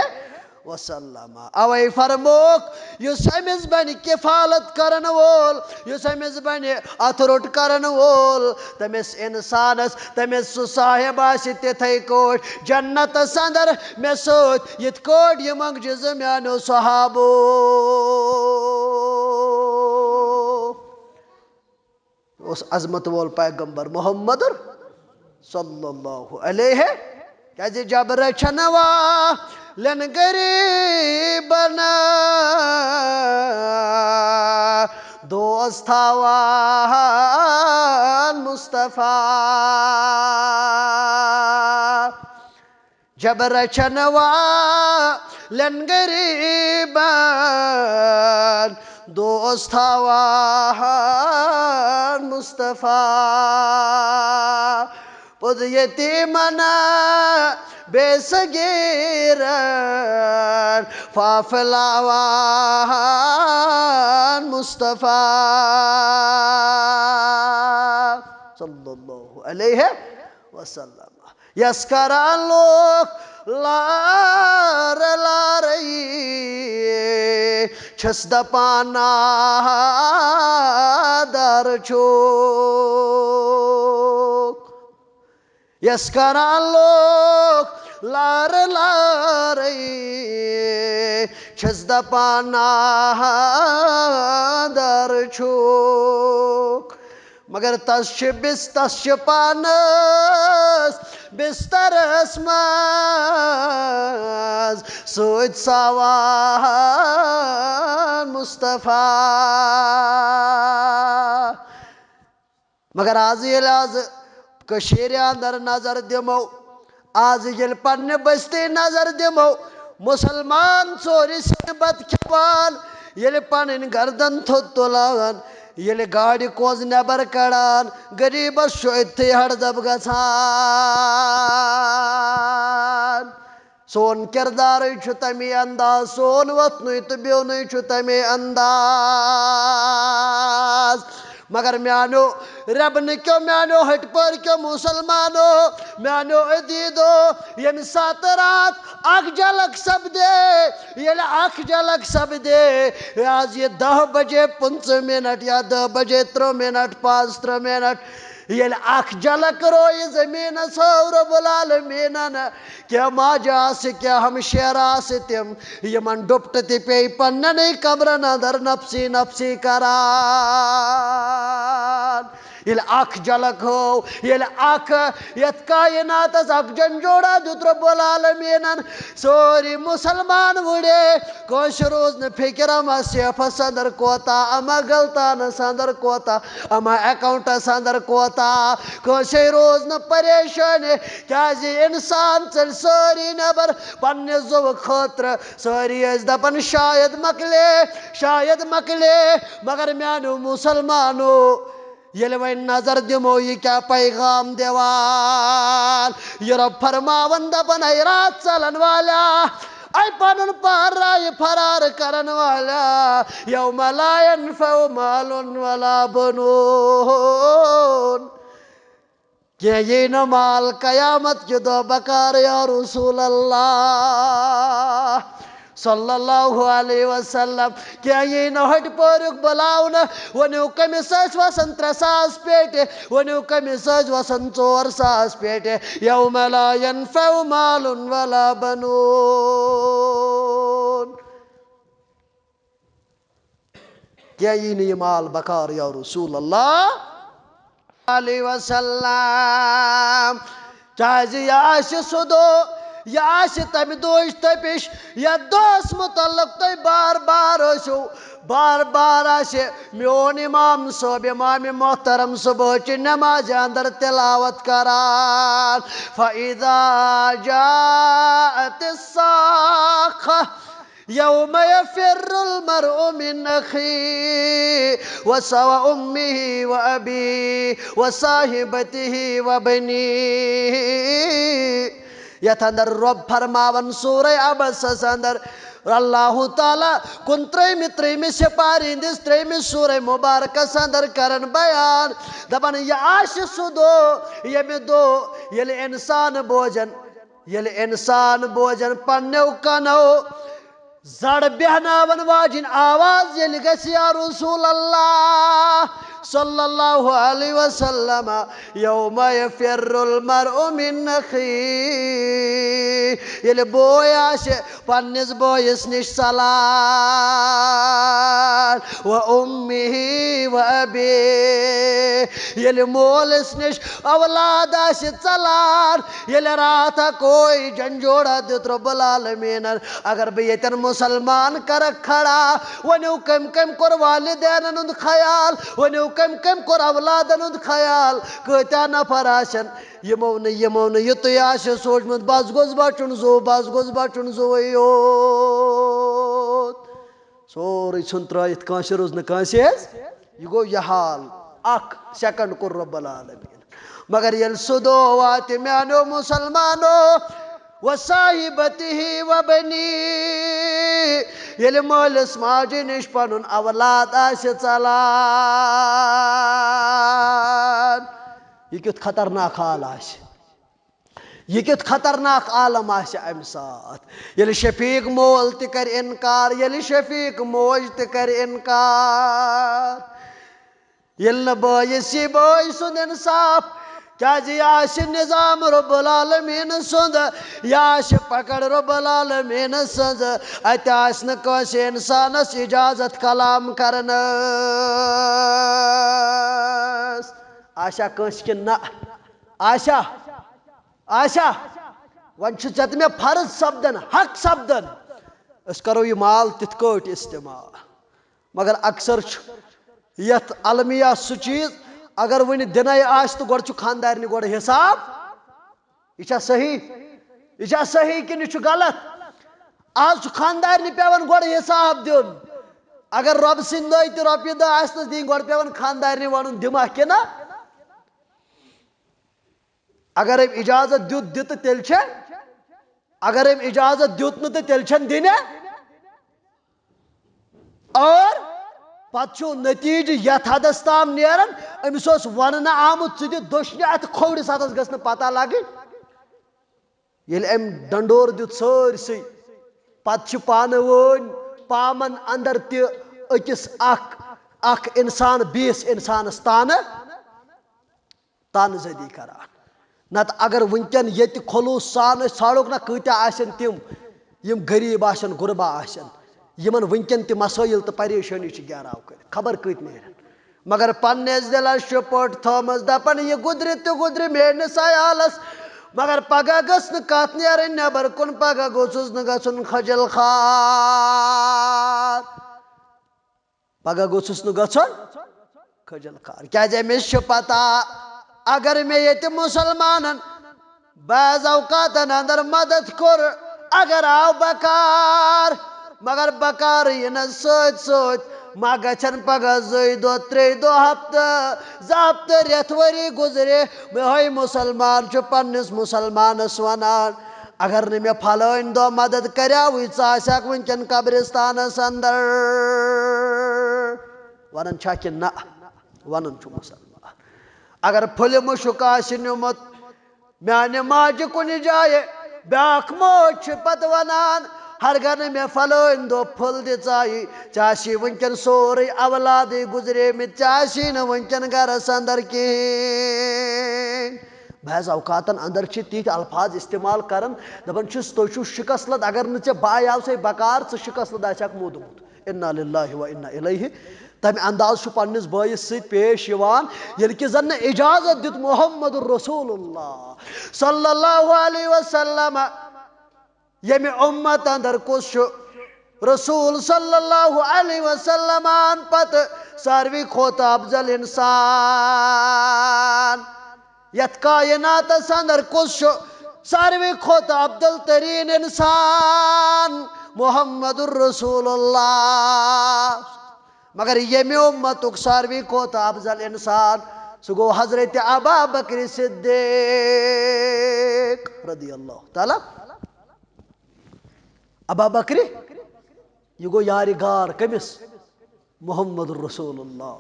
وسلم۔ اوے فرموک، یُس أمِس بنہِ کفالت کرن وول، یُس أمِس بنہِ اتھ روٚٹ کرن وول، تٔمِس انسانس، تٔمِس سُہ صاحب آسہِ تِتھے کٲٹھۍ جنتس اندر مےٚ سۭتۍ، یِتھ کٲٹھۍ یہِ منٛگجہِ زٕ میانیو صحابو۔ اوس عظمت وول پیغمبر محمد صلی اللہ علیہ۔ کیازِ جب رچھن والٮ۪ن غریبن دوست تھاوان مصطفیٰ۔ جب رچھن والٮ۪ن غریبن دوست تھاوان مصطفیٰ۔ پوٚز یتیٖمن بے صغیٖرن پھاپھلاوان مصطفیٰ۔ صلی اللہ علیہ وسلم۔ یس کران لوٗکھ لارٕ لارَے، چھِس دپان نادار چھُکھ۔ یس کران لوٗکھ لارٕ لارَے، چھِس دپان نادار چھُکھ۔ مگر تس چھِ بس-، تس چھِ پانس بسترس منٛز سۭتۍ ساوان مصطفیٰ۔ مگر از ییٚلہِ از کٔشیٖرِ اندر نظر دِمو، از ییٚلہِ پننہِ بستی نظر دِمو، مُسلمان ژورِ سِنہِ بتہٕ کھٮ۪وان، ییٚلہِ پنٕنۍ گردن تھوٚد تُلان، ییٚلہِ گاڑِ کوز نٮ۪بر کڑان، غریبس چھُ أتھی ہڑدب گژھان۔ سون کردارٕے چھُ تَمی انداز، سون وۄتھنُے تہٕ بیوٚنُے چھُ تَمی انداز۔ مگر میانیو ربنہٕ کیو، میانیو ہٹۍ پٲرۍ کیو مُسلمانو، میانیو عزیزو، ییٚمہِ ساتہٕ راتھ اکھ جھلک سپدے، ییٚلہِ اکھ جھلک سپدے، یہِ حظ یہِ دَہ بجے پٕنٛژٕہ منٹ یا دَہ بجے ترٕٛہ منٹ، پانٛژھ ترٕٛہ منٹ، ییٚلہِ اکھ جھلک رویہِ زٔمیٖنس ہٲو رب العالمیٖنن، کینٛہہ ماجہِ آسہٕ، کینٛہہ ہمشیرٕ آسہٕ تِم، یِمن ڈُپٹہٕ تہِ پیٚیہِ پننٮ۪نٕے قبرن اندر نفسی نفسی کران۔ ییٚلہِ اکھ جھلک ہٲو، ییٚلہِ اکھ یتھ کائناتس اکھ جنجوڑا دیُت رب العالمیٖنن، سٲری مُسلمان وُڑے۔ کٲنٛسہِ روٗز نہٕ فِکر، اما سیفس اندر کوتاہ، اما گلتانس اندر کوتاہ، اما اکاؤنٹس اندر کوتاہ۔ کٲنٛسے روٗز نہٕ پریشٲنی، کیازِ انسان ژٔلۍ سٲری نٮ۪بر پننہِ زُوٕ خٲطرٕ۔ سٲری ٲسۍ دپان، شاید مۄکلے، شاید مۄکلے۔ مگر میانیو مُسلمانو، ییٚلہِ وۄنۍ نظر دِمو، یہِ کیٛاہ پیغام دِوان؟ یہِ رب فرماوان دپان، ہے راتھ ژلن والیا، اے پنُن پان رایہِ فرار کرن والیا، یوم لا ینفع مال ولا بنون۔ کینٛہہ یی نہٕ مال قیامت کہِ دۄہ بکار، یا رسول اللہ۔ صلی اللہ علیہ وسلم، کینٛہہ یی نہٕ ہۄٹہِ پورُک بُلاونہٕ۔ ؤنِو کٔمِس ٲسۍ وَسان ترٛےٚ ساس پیٹہِ، ؤنِو کٔمِس ٲسۍ وَسان ژور ساس پیٹہِ۔ یوم لا ینفع مال ولا بنون۔ کینٛہہ یی نہٕ یہِ مال بکار یا رسول اللہ۔ علیہ وسلم۔ کیازِ یہِ آسہِ سُہ دۄہ، یہِ آسہِ تَمہِ دۄہٕچ تٔپِش، یَتھ دۄہَس مُتعلق تُہۍ بار بار ٲسِو، بار بار آسہِ میون امام صٲب، امام محترم صبحٕچہِ نمازِ اندر تلاوت کران۔ فَإِذَا جَاءَتِ الصَّاخَّةُ، يوم يفر المرء من أخيه وس-، وأمه وأبيه وصاحبته وبنيه۔ یتھ اندر رب فرماون سورہ عبسس اندر، اللہ تعالیٰ کُن ترٛیٚیمہِ، ترٛیٚیمہِ سپارِ ہٕنٛدِس ترٛیٚیمہِ سورہ مبارکس اندر کرن بیان، دپان، یہِ آسہِ سُہ دۄہ، ییٚمہِ دۄہ ییٚلہِ انسان بوزن، ییٚلہِ انسان بوزن پننیو کنو زڑ بیہناون واجن آواز ییٚلہِ گژھِ، یا رسول اللہ صلی اللہ علیہ وسلم، یوم یفر المرء من اخیہ، ییٚلہِ بوے آسہِ پننِس بٲیِس نِش ژلان، و امہ و ابیہ، ییٚلہِ مٲلِس نِش اولاد آسہِ ژلان، ییٚلہِ راتھا کوئی جنجوڑا دیُت رب العالمیٖنن، اگر بہٕ ییٚتٮ۪ن مُسلمان کرکھ کھڑا، ؤنِو کٔمۍ کٔمۍ کوٚر والدینن ہُنٛد خیال، ؤنِو کٔمۍ کٔمۍ کوٚر اولادن ہُنٛد خیال، کۭتیاہ نفر آسن یِمو نہٕ، یِمو نہٕ یُتُے آسہِ سوٗنٛچمُت، بس گوٚژھ بچُن زُو، بس گوٚژھ بچُن زُوٕے یوت۔ سورُے ژھُن ترٲیِتھ، کٲنٛسہِ روٗز نہٕ کٲنٛسہِ ہٕنٛز۔ یہِ گوٚو یہِ حال۔ اکھ سیکنڈ کوٚر رب العالمین۔ مگر ییٚلہِ سُہ دۄہ واتہِ میانیو مُسلمانو، و صاحبتہ و بنی، ییٚلہِ مٲلِس ماجہِ نِش پنُن اولاد آسہِ ژلان، یہِ کیُتھ خطرناک حال آسہِ۔ یہِ کیُتھ خطرناک عالم آسہِ اَمہِ ساتہٕ، ییٚلہِ شفیق مول تہِ کرِ اِنکار، ییٚلہِ شفیق موج تہِ کرِ اِنکار، ییٚلہِ نہٕ بٲیِس یی بٲے سُنٛد اِنصاف، کیٛازِ یہِ آسہِ نظام رب العالمیٖن سُنٛد، یہِ آسہِ پکڑ رب العالمیٖن سٕنٛز، اَتہِ آسہِ نہٕ کٲنٛسہِ اِنسانس اجازت کلام کرنس۔ آسیا کٲنٛسہِ کِنہٕ نہ؟ آسیا؟ آسیا؟ وۄنۍ چھُ ژےٚ تہٕ مےٚ فرض سپدان، حق سپدان، أسۍ کرو یہِ مال تِتھ کٲٹھۍ استعمال۔ مگر اکثر چھُ یتھ المیہ سُہ چیٖز، اگر وُنہِ دِنے آسہِ تہٕ گۄڈٕ چھُ خاندارنہِ گۄڈٕ حساب۔ یہِ چھا صحیح؟ یہِ چھا صحیح کِنہٕ یہِ چھُ غلط؟ آز چھُ خاندارنہِ پٮ۪وان گۄڈٕ حساب دیُن۔ اگر رۄبہٕ سٕنٛدۍ دۄہ تہِ رۄپیہِ دَہ آسنَس دِنۍ، گۄڈٕ پٮ۪وان خاندارنہِ وَنُن، دِمہ کِنہٕ؟ اگر أمۍ اجازت دیُت، دِ تہٕ تیٚلہِ چھےٚ، اگر أمۍ اجازت دیُت نہٕ تہٕ تیٚلہِ چھَنہٕ دِنہِ۔ اور پتہٕ چھُ نتیٖجہٕ یتھ حدس تام نیران، أمِس اوس وننہٕ آمُت، ژٕ دِ دٔچھنہِ اتھٕ کھوورِس اتھس، گٔژھ نہٕ پتہ لگٕنۍ۔ ییٚلہِ أمۍ ڈنڈور دیُت سٲرسٕے، پتہٕ چھِ پانہٕ وٲنۍ پامن اندر تہِ أکِس اکھ، اکھ انسان بیٚیِس انسانس تانہٕ تانہٕ زدی کران۔ نتہٕ اگر وٕنکٮ۪ن ییٚتہِ خلوص سان أسۍ ژھانڈوکھ نہ، کۭتیاہ آسن تِم، یِم غریٖب آسن، غربا آسن، یِمن وٕنکٮ۪ن تہِ مسٲیل تہٕ پریشٲنی چھِ گیراو کٔرِتھ، خبر کۭتۍ نیرن۔ مگر پننِس دِلس چھُ پٔٹ تھٲومٕژ، دپان، یہِ گُزرِ تہِ گُزرِ میٲنِس عیالس، مگر پگاہ گٔژھ نہٕ کتھ نیرٕنۍ نٮ۪بر کُن، پگاہ گوٚژھُس نہٕ گژھُن خجل خوار۔ پگاہ گوٚژھُس نہٕ گژھُن خجل خوار۔ کیازِ أمِس چھِ پتہ، اگر مےٚ ییٚتہِ مُسلمانن بعض اوقاتن اندر مدد کوٚر، اگر آو بکار، مگر بکار یِنس سۭتۍ سۭتۍ ما گژھن پگاہ زٕے دۄہ، ترٛے دۄہ، ہفتہٕ، زٕ ہفتہٕ، رٮ۪تھ، ؤری گُزرِ، یِہوٚے مُسلمان چھُ پننِس مُسلمانس ونان، اگر نہٕ مےٚ پھلٲنۍ دۄہ مدد کریاوٕے، ژٕ آسہکھ وٕنکٮ۪ن قبرستانس اندر۔ ونان چھا کِنہٕ نہ؟ ونان چھُ مُسلمان۔ اگر پھُلہِ مُشُک آسہِ نیوٗمُت میانہِ ماجہِ کُنہِ جایہِ، بیٛاکھ موج چھِ پتہٕ ونان، ہرگاہ نہٕ مےٚ فلٲنۍ دۄہ پھُل دِژایہِ، ژےٚ آسی وٕنکٮ۪ن سورُے اولادٕے گُزریمٕتۍ، ژےٚ آسی نہٕ وٕنکٮ۪ن گرس اندر کِہیٖنۍ۔ بعض اوقاتن اندر چھِ تِتھۍ الفاظ استعمال کران، دپان چھِس، "تُہۍ چھِو شکست لد، اگر نہٕ ژےٚ بہٕ آیاوسے بکار، ژٕ شکست لد آسہِ ہکھ موٗدمُت۔" انا للہ و انا الیہ۔ تمہِ انداز چھُ پننِس بٲیِس سۭتۍ پیش یِوان، ییٚلہِ کہِ زن نہٕ اجازت دیُت محمد رسول اللہ صلی اللہ علیہ وسلم۔ ییٚمہِ اُمت اندر کُس چھُ رسول صلی اللہ علیہ وسلم پتہٕ ساروی کھۄتہٕ افضل انسان؟ یتھ کائناتس اندر کُس چھُ ساروی کھۄتہٕ افضل ترین انسان؟ محمد رسول اللہ۔ مگر ییٚمہِ اُمتُک ساروی کھۄتہٕ افضل انسان، سُہ گوٚو حضرت ابا بکر صدیق رضی اللہ تعالیٰ۔ ابا بکر، یہِ گوٚو یارِ غار کٔمِس؟ محمد رسول اللہ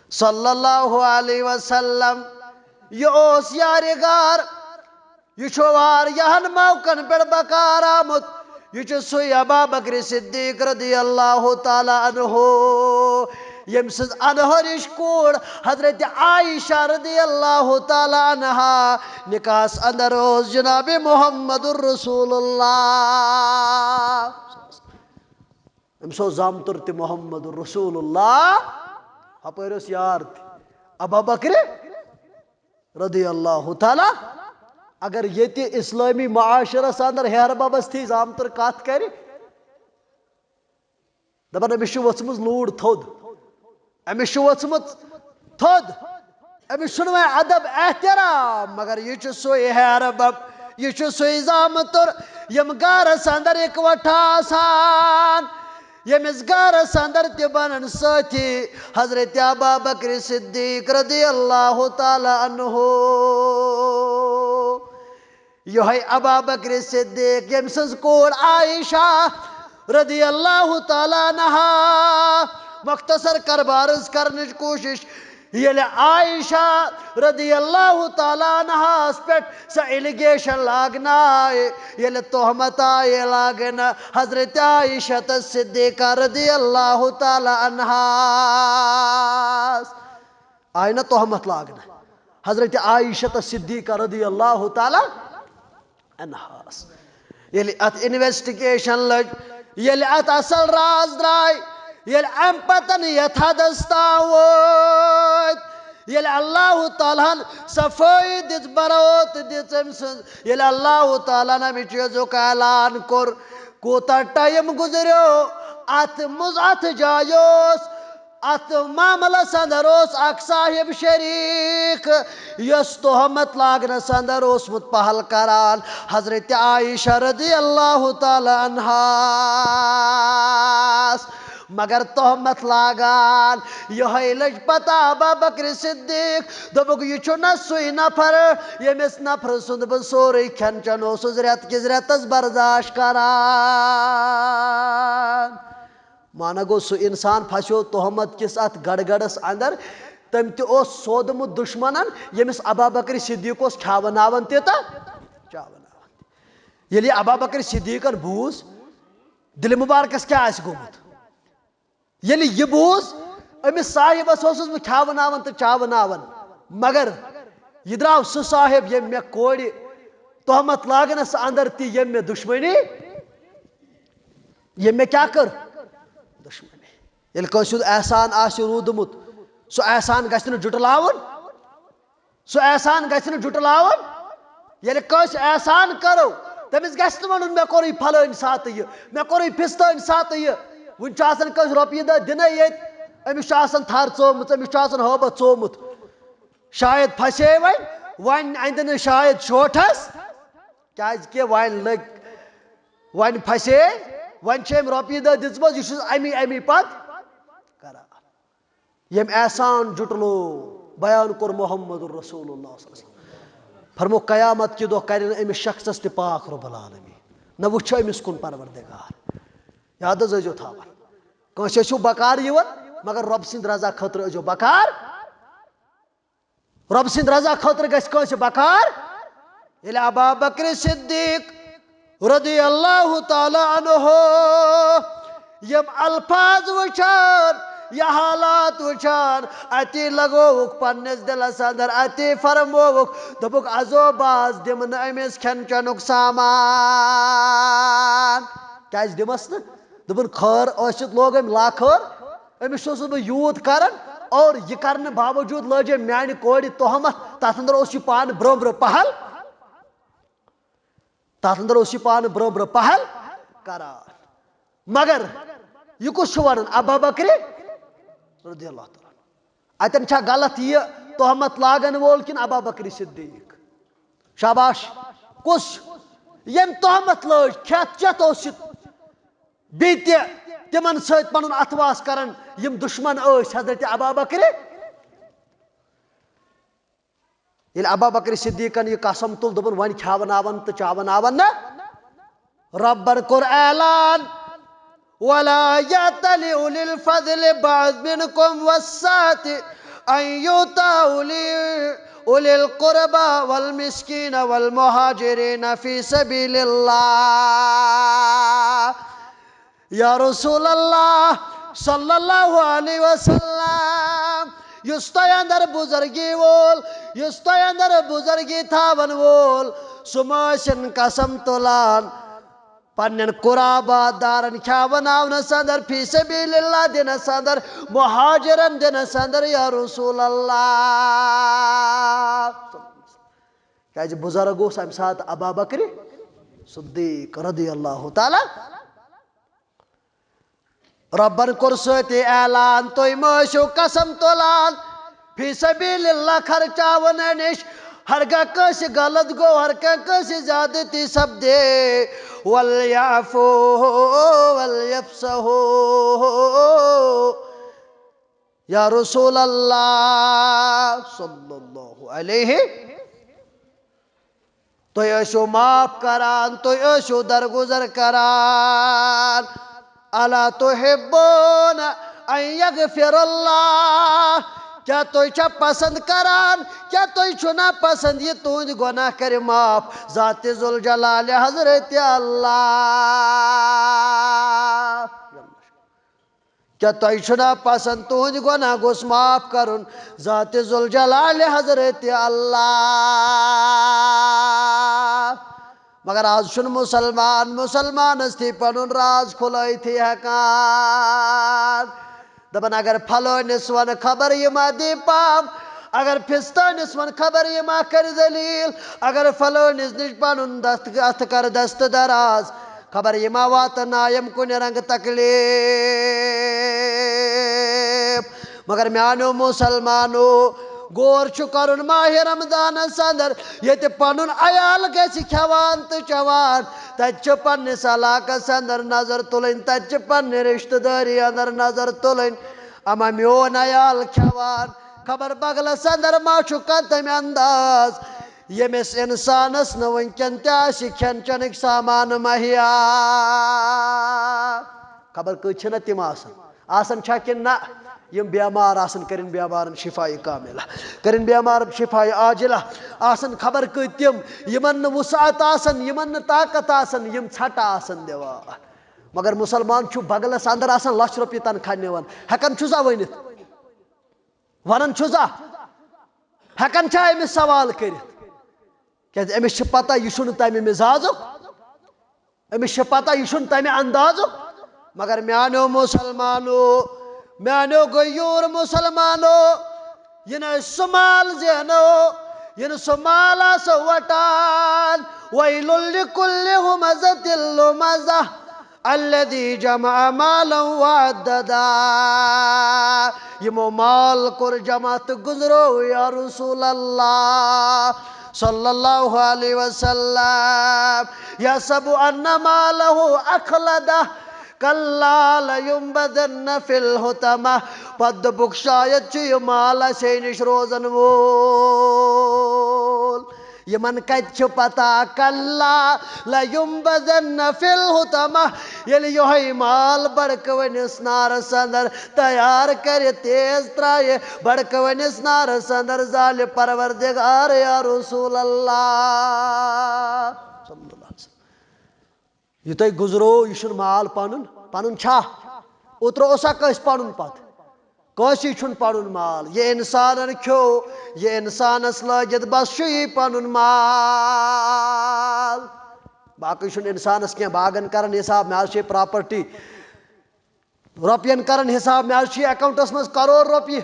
صلی اللہ علیہ وسلم۔ یہِ اوس یارِ غار، یہِ چھُ واریاہن موقعن پٮ۪ٹھ بکار آمُت۔ یہِ چھُ سُے ابا بکر صدیق رضی اللہ تعالیٰ عنہ، ییٚمہِ سٕنٛز انہٲرِش کوٗر حضرت عائشہ رضی اللہ تعالیٰ عنہا نکاحس اندر اوس جناب محمد رسول اللہ۔ أمِس اوس زامتُر تہِ محمد رسول اللہ، ہپٲرۍ اوس یار تہِ ابا بکر رضی اللہ تعالیٰ۔ اگر ییٚتہِ اسلٲمی معاشرس اندر ہیہر ببس تھی زامتُر کتھ کرِ، دپان أمِس چھِ ؤژھمٕژ لوٗر تھوٚد، أمِس چھِ ؤژھمٕژ تھوٚد، أمِس چھُنہٕ وۄنۍ ادب احترام، مگر یہِ چھُ سُے ہیہر بب، یہِ چھُ سُے زامتُر، یِم گرس اندر اکوٹھا آسان، ییٚمِس گرس اندر تہِ بنن سٲتھی حضرت ابا بکر صدیق رضی اللہ تعالیٰ عنہ۔ یِہوٚے ابا بکر صدیق، ییٚمہِ سٕنٛز کوٗر عائشہ رضی اللہ تعالیٰ عنہا، مختصر کرٕ بہٕ عرض کرنٕچ کوٗشش، ییٚلہِ عائشہ رضی اللہ تعالیٰ عنہاس پٮ۪ٹھ سۄ allegation لاگنہٕ آیہِ، ییٚلہِ تہمت آیہِ لاگنہٕ حضرت عائشہ صدیقہ رضی اللہ تعالیٰ عنہاس، آیہِ نہ تہمت لاگنہٕ حضرت عائشہ صدیقہ رضی اللہ تعالیٰ عنہاس۔ ییٚلہِ اتھ investigation لٔج، ییٚلہِ اتھ اصل راز درٛاے، ییٚلہِ امہِ پتن یتھ حدس تام وٲتۍ، ییٚلہِ اللہ تعالیٰ ہن صفٲیی دِژ، بروت دِژ أمۍ سٕنٛز، ییٚلہِ اللہ تعالیٰ ہن امہِ چیٖزُک اعلان کوٚر، کوٗتاہ time گُزریو اتھ منٛز، اتھ جایہِ اوس اتھ معاملس اندر اوس اکھ صاحب شریک، یۄس تہمت لاگنس اندر اوسمُت پہل کران حضرت عائشہ رضی اللہ تعالیٰ عنہاس، مگر تہمت لاگان یہے لٔج پتہ ابا بکر صدیق، دوٚپُکھ، "یہِ چھُ نہ سُے نفر، ییٚمِس نفرٕ سُنٛد بہٕ سورُے کھٮ۪ن چٮ۪ن اوسُس رٮ۪تہٕ کِس رٮ۪تس برداشت کران۔" معنہ گوٚو، سُہ انسان پھسیو تہمت کِس اتھ گڑگڑس اندر۔ تٔمۍ تہِ اوس سودمُت دشمنن، ییٚمِس ابا بکر صدیق اوس کھیاوناوان تہِ تہٕ چاوناوان تہِ۔ ییٚلہِ یہِ ابا بکر صدیقن بوٗز، دِلہِ مبارکس کیٛاہ آسہِ گوٚمُت؟ ییٚلہِ یہِ بوٗز، أمِس صاحبس اوسُس بہٕ کھیاوناوان تہٕ چاوناوان، مگر یہِ درٛاو سُہ صاحب، ییٚمۍ مےٚ کورِ تہمت لاگنس اندر تہِ ییٚمۍ مےٚ دشمنی، ییٚمۍ مےٚ کیٛاہ کٔر؟ دشمنی۔ ییٚلہِ کٲنٛسہِ ہُنٛد احسان آسہِ روٗدمُت، سُہ احسان گژھِ نہٕ جُٹلاوُن، سُہ احسان گژھِ نہٕ جُٹلاوُن۔ ییٚلہِ کٲنٛسہِ احسان کرو، تٔمِس گژھِ نہٕ وَنُن، "مےٚ کوٚرُے پھلٲنۍ ساتہٕ یہِ، مےٚ کوٚرُے فِستٲنۍ ساتہٕ یہِ۔" وُنہِ چھُ آسان کٲنٛسہِ رۄپیہِ دَہ دِنَے ییٚتہِ، أمِس چھُ آسان تھر ژومٕژ، أمِس چھُ آسان ہٲبَتھ ژومُت۔ شاید پھسے وۄنۍ، وۄنۍ اَندِ نہٕ شاید شوٹھَس، کیٛازِ کہِ وۄنۍ لٔگۍ، وۄنۍ پھسے، وۄنۍ چھِ أمۍ رۄپیہِ دَہ دِژمَژ، یہِ چھُس اَمی اَمی پَتہٕ کران۔ ییٚمۍ احسان جُٹلو، بیان کوٚر محمد رسول اللہ صلی اللہ علیہ وسلم۔ فرمو، قیامت کہِ دۄہ کرِ نہٕ أمِس شخصس تہِ پاک رب العالمین، نہ وٕچھِ أمِس کُن پروردگار۔ یاد حظ ٲسۍزیو تھاوان، کٲنٛسہِ ٲسِو بکار یِوان، مگر رۄب سٕنٛدِ رضا خٲطرٕ ٲسۍزیو بکار۔ رۄب سٕنٛدِ رضا خٲطرٕ گژھِ کٲنٛسہِ بکار۔ ییٚلہِ ابا بکر صدیق رضی اللہ تعالیٰ عنہ، یم الفاظ وچھان، یہ حالات وچھان، اتی لگووُکھ پننس دلس اندر، اتی فرمووُکھ، دوٚپُکھ، ازو باز دِمہٕ نہٕ أمِس کھٮ۪ن چٮ۪نُک سامان۔ کیازِ دِمس نہٕ؟ دوٚپُن، خٲر ٲسِتھ لوگ أمۍ لاخٲر، أمِس چھُس نہٕ بہٕ یوٗت کران، اور یہِ کرنہٕ باوجوٗد لٲج أمۍ میانہِ کورِ تہمت، تتھ اندر اوس یہِ پانہٕ برونٛہہ برونٛہہ پہل۔ تتھ اندر اوس یہِ پانہٕ برونٛہہ برونٛہہ پہل کران۔ مگر یہِ کُس چھُ ونان؟ ابا بکرِ رضی اللہ تعالیٰ عنہ۔ اتٮ۪ن چھا غلط یہِ تہمت لاگن وول کِنہٕ ابا بکرِ صدیق؟ شاباش۔ کُس چھُ؟ ییٚمۍ تہمت لٲج، کھٮ۪تھ چٮ۪تھ اوس یہِ بیٚیہِ تہِ تِمن سۭتۍ پنُن اتھواس کران، یِم دشمن ٲسۍ حضرت ابا بکرِ۔ ییٚلہِ ابا بکر صدیقن یہِ قسم تُل، دوٚپُن، وۄنۍ کھیاوناون تہٕ چاوناون نہٕ۔ رۄبن کوٚر اعلان، ولا يأتل أولي الفضل بعد منكم والسعة أن يؤتوا أولي أولي القربى والمسكين والمهاجرين في سبيل الله۔ یا رسول اللہ صلی اللہ علیہ وسلم، یُس تۄہہِ اندر بُزرگی وول، یُس تۄہہِ اندر بُزرگی تھاون وول، سُہ مہ ٲسِن قسم تُلان پننٮ۪ن قرابہ دارن کھیاوناونس اندر، فی سبیل اللہ دِنس اندر، مہاجرن دِنس اندر، یا رسول اللہ۔ کیازِ بُزرگ اوس امہِ ساتہٕ ابا بکر صدیق رضی اللہ تعالیٰ۔ رۄبن کوٚر سۭتی اعلان، تُہۍ مہ ٲسِو قسم تُلان فی سبیل اللہ خرچاونہٕ نِش۔ ہرگاہ کٲنٛسہِ غلط گوٚو، ہر کانٛہہ کٲنٛسہِ زیادتی سپدے، ولیعفو ولیصفحو۔ یا رسول اللہ صلی اللہ علیہ، تُہۍ ٲسِو معاف کران، تُہۍ ٲسِو درگُزر کران۔ الا تحبون ان یغفر اللہ؟ کیٛاہ تُہۍ چھا پسند کران؟ کیٛاہ تُہۍ چھُو نا پسند یہِ تُہنٛدۍ گۄناہ کرِ معاف ذات ذوالجلال حضرت اللہ؟ کیٛاہ تۄہہِ چھُنا پسند تُہنٛدۍ گۄناہ گوٚژھ معاف کرُن ذات ذوالجلال حضرت اللہ؟ مگر آز چھُنہٕ مُسلمان مُسلمانس تھی پنُن راز کھُلٲیتھٕے ہٮ۪کان۔ دپان، اگر پھلٲنِس ونہٕ خبر یہِ ما دی پام، اگر پھستٲنِس ونہٕ خبر یہِ ما کرِ ذلیل، اگر پھلٲنِس نِش پنُن دست اتھٕ کرٕ دست دراز، خبر یہِ ما واتنایم کُنہِ رنگہٕ تکلیف۔ مگر میانیو مسلمانو، غور چھُ کرُن ماہِ رمضانس اندر، ییٚتہِ پنُن عیال گژھِ کھٮ۪وان تہٕ چٮ۪وان، تتہِ چھِ پننِس علاقس اندر نظر تُلٕنۍ، تتہِ چھِ پننہِ رشتہٕ دٲری اندر نظر تُلٕنۍ۔ اما میون عیال کھٮ۪وان، خبر بغلس اندر ما چھُ کانٛہہ تمہِ انداز، ییٚمِس انسانس نہٕ وٕنکٮ۪ن تہِ آسہِ کھٮ۪ن چٮ۪نٕکۍ سامان مہیا۔ خبر کۭتۍ چھِنہ تِم آسان، آسان چھا کِنہٕ نہ؟ یِم بیمار آسان، کٔرِن بیمارن شفایہِ کاملہ، کٔرِن بیمارن شفایہِ عاجلہ۔ آسان خبر کۭتۍ تِم، یِمن نہٕ وسعت آسان، یِمن نہٕ طاقت آسان، یِم ژھٹہٕ آسان دِوان۔ مگر مسلمان چھُ بغلس اندر آسان لچھ رۄپیہِ تنخواہ نِوان، ہٮ۪کان چھُ سا ؤنِتھ؟ ونان چھُ سا؟ ہٮ۪کان چھا أمِس سوال کٔرِتھ؟ کیازِ أمِس چھِ پتہ یہِ چھُنہٕ تمہِ مزازُک، أمِس چھِ پتہ یہِ چھُنہٕ تمہِ اندازُک۔ مگر میانیو مسلمانو، میانیو غیور مسلمانو، یہِ نہٕ أسۍ سُہ مال زینو، یہِ نہٕ سُہ مال آسو وٹان۔ ویل لکل ہمزۃ لمزہ الذی جمع مالا وعددہ۔ یِمو مال کوٚر جمع تہٕ گُزرو یا رسول اللہ صلی اللہ علیہ وسلم۔ یحسب ان مالہ اخلدہ، کلا لینبذن فی الحطمہ۔ پتہٕ دوٚپُکھ، شاید چھُ یہِ مال اسے نِش روزن وول۔ یِمن کتہِ چھِ پتہ؟ کلا لینبذن فی الحطمہ۔ ییٚلہِ یِہوٚے مال بڑکہٕ وٲنِس نارس اندر تیار کرِ، تیز ترایہِ، بڑکہٕ وٲنِس نارس اندر زالہِ پروردگار یا رسول اللہ صلی اللہ علیہ وسلم۔ یہِ تۄہہِ گُزرو، یہِ چھُنہٕ مال پنُن۔ پنُن چھا؟ اوترٕ اوسا کٲنٛسہِ پنُن پتہٕ؟ کٲنٛسی چھُنہٕ پنُن مال۔ یہِ انسانن کھیوٚو، یہِ انسانس لٲگِتھ، بس چھُ یی پنُن مال۔ باقٕے چھُنہٕ انسانس کینٛہہ۔ باغن کران حساب، مےٚ حظ چھِ پراپرٹی۔ رۄپین کران حساب، مےٚ حظ چھِ اکاؤنٹس منٛز کرور رۄپیہِ۔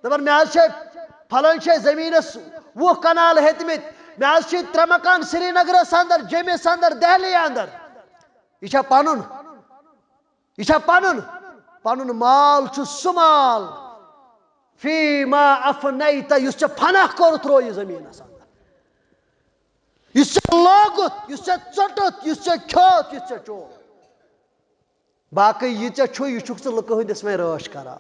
دپان، مےٚ حظ چھِ فلٲنۍ جایہِ زٔمیٖنس وُہ کنال ہیٚتمٕتۍ، مےٚ حظ چھِ ترٛےٚ مکان سرینگرس اندر، جیٚمِس اندر، دہلی اندر۔ یہِ چھا پنُن؟ یہِ چھا پنُن؟ پنُن مال چھُ سُہ مال، فیما افنیت، یُس ژےٚ فنا کوٚرُتھ، روو یہِ زٔمیٖنس اندر۔ یُس ژےٚ لوگُتھ، یُس ژےٚ ژوٚٹُتھ، یُس ژےٚ کھیوٚت، یُس ژےٚ چوٚو۔ باقٕے یہِ ژےٚ چھُے، یہِ چھُکھ ژٕ لُکہٕ ہٕنٛدِس وۄنۍ رٲچھ کران۔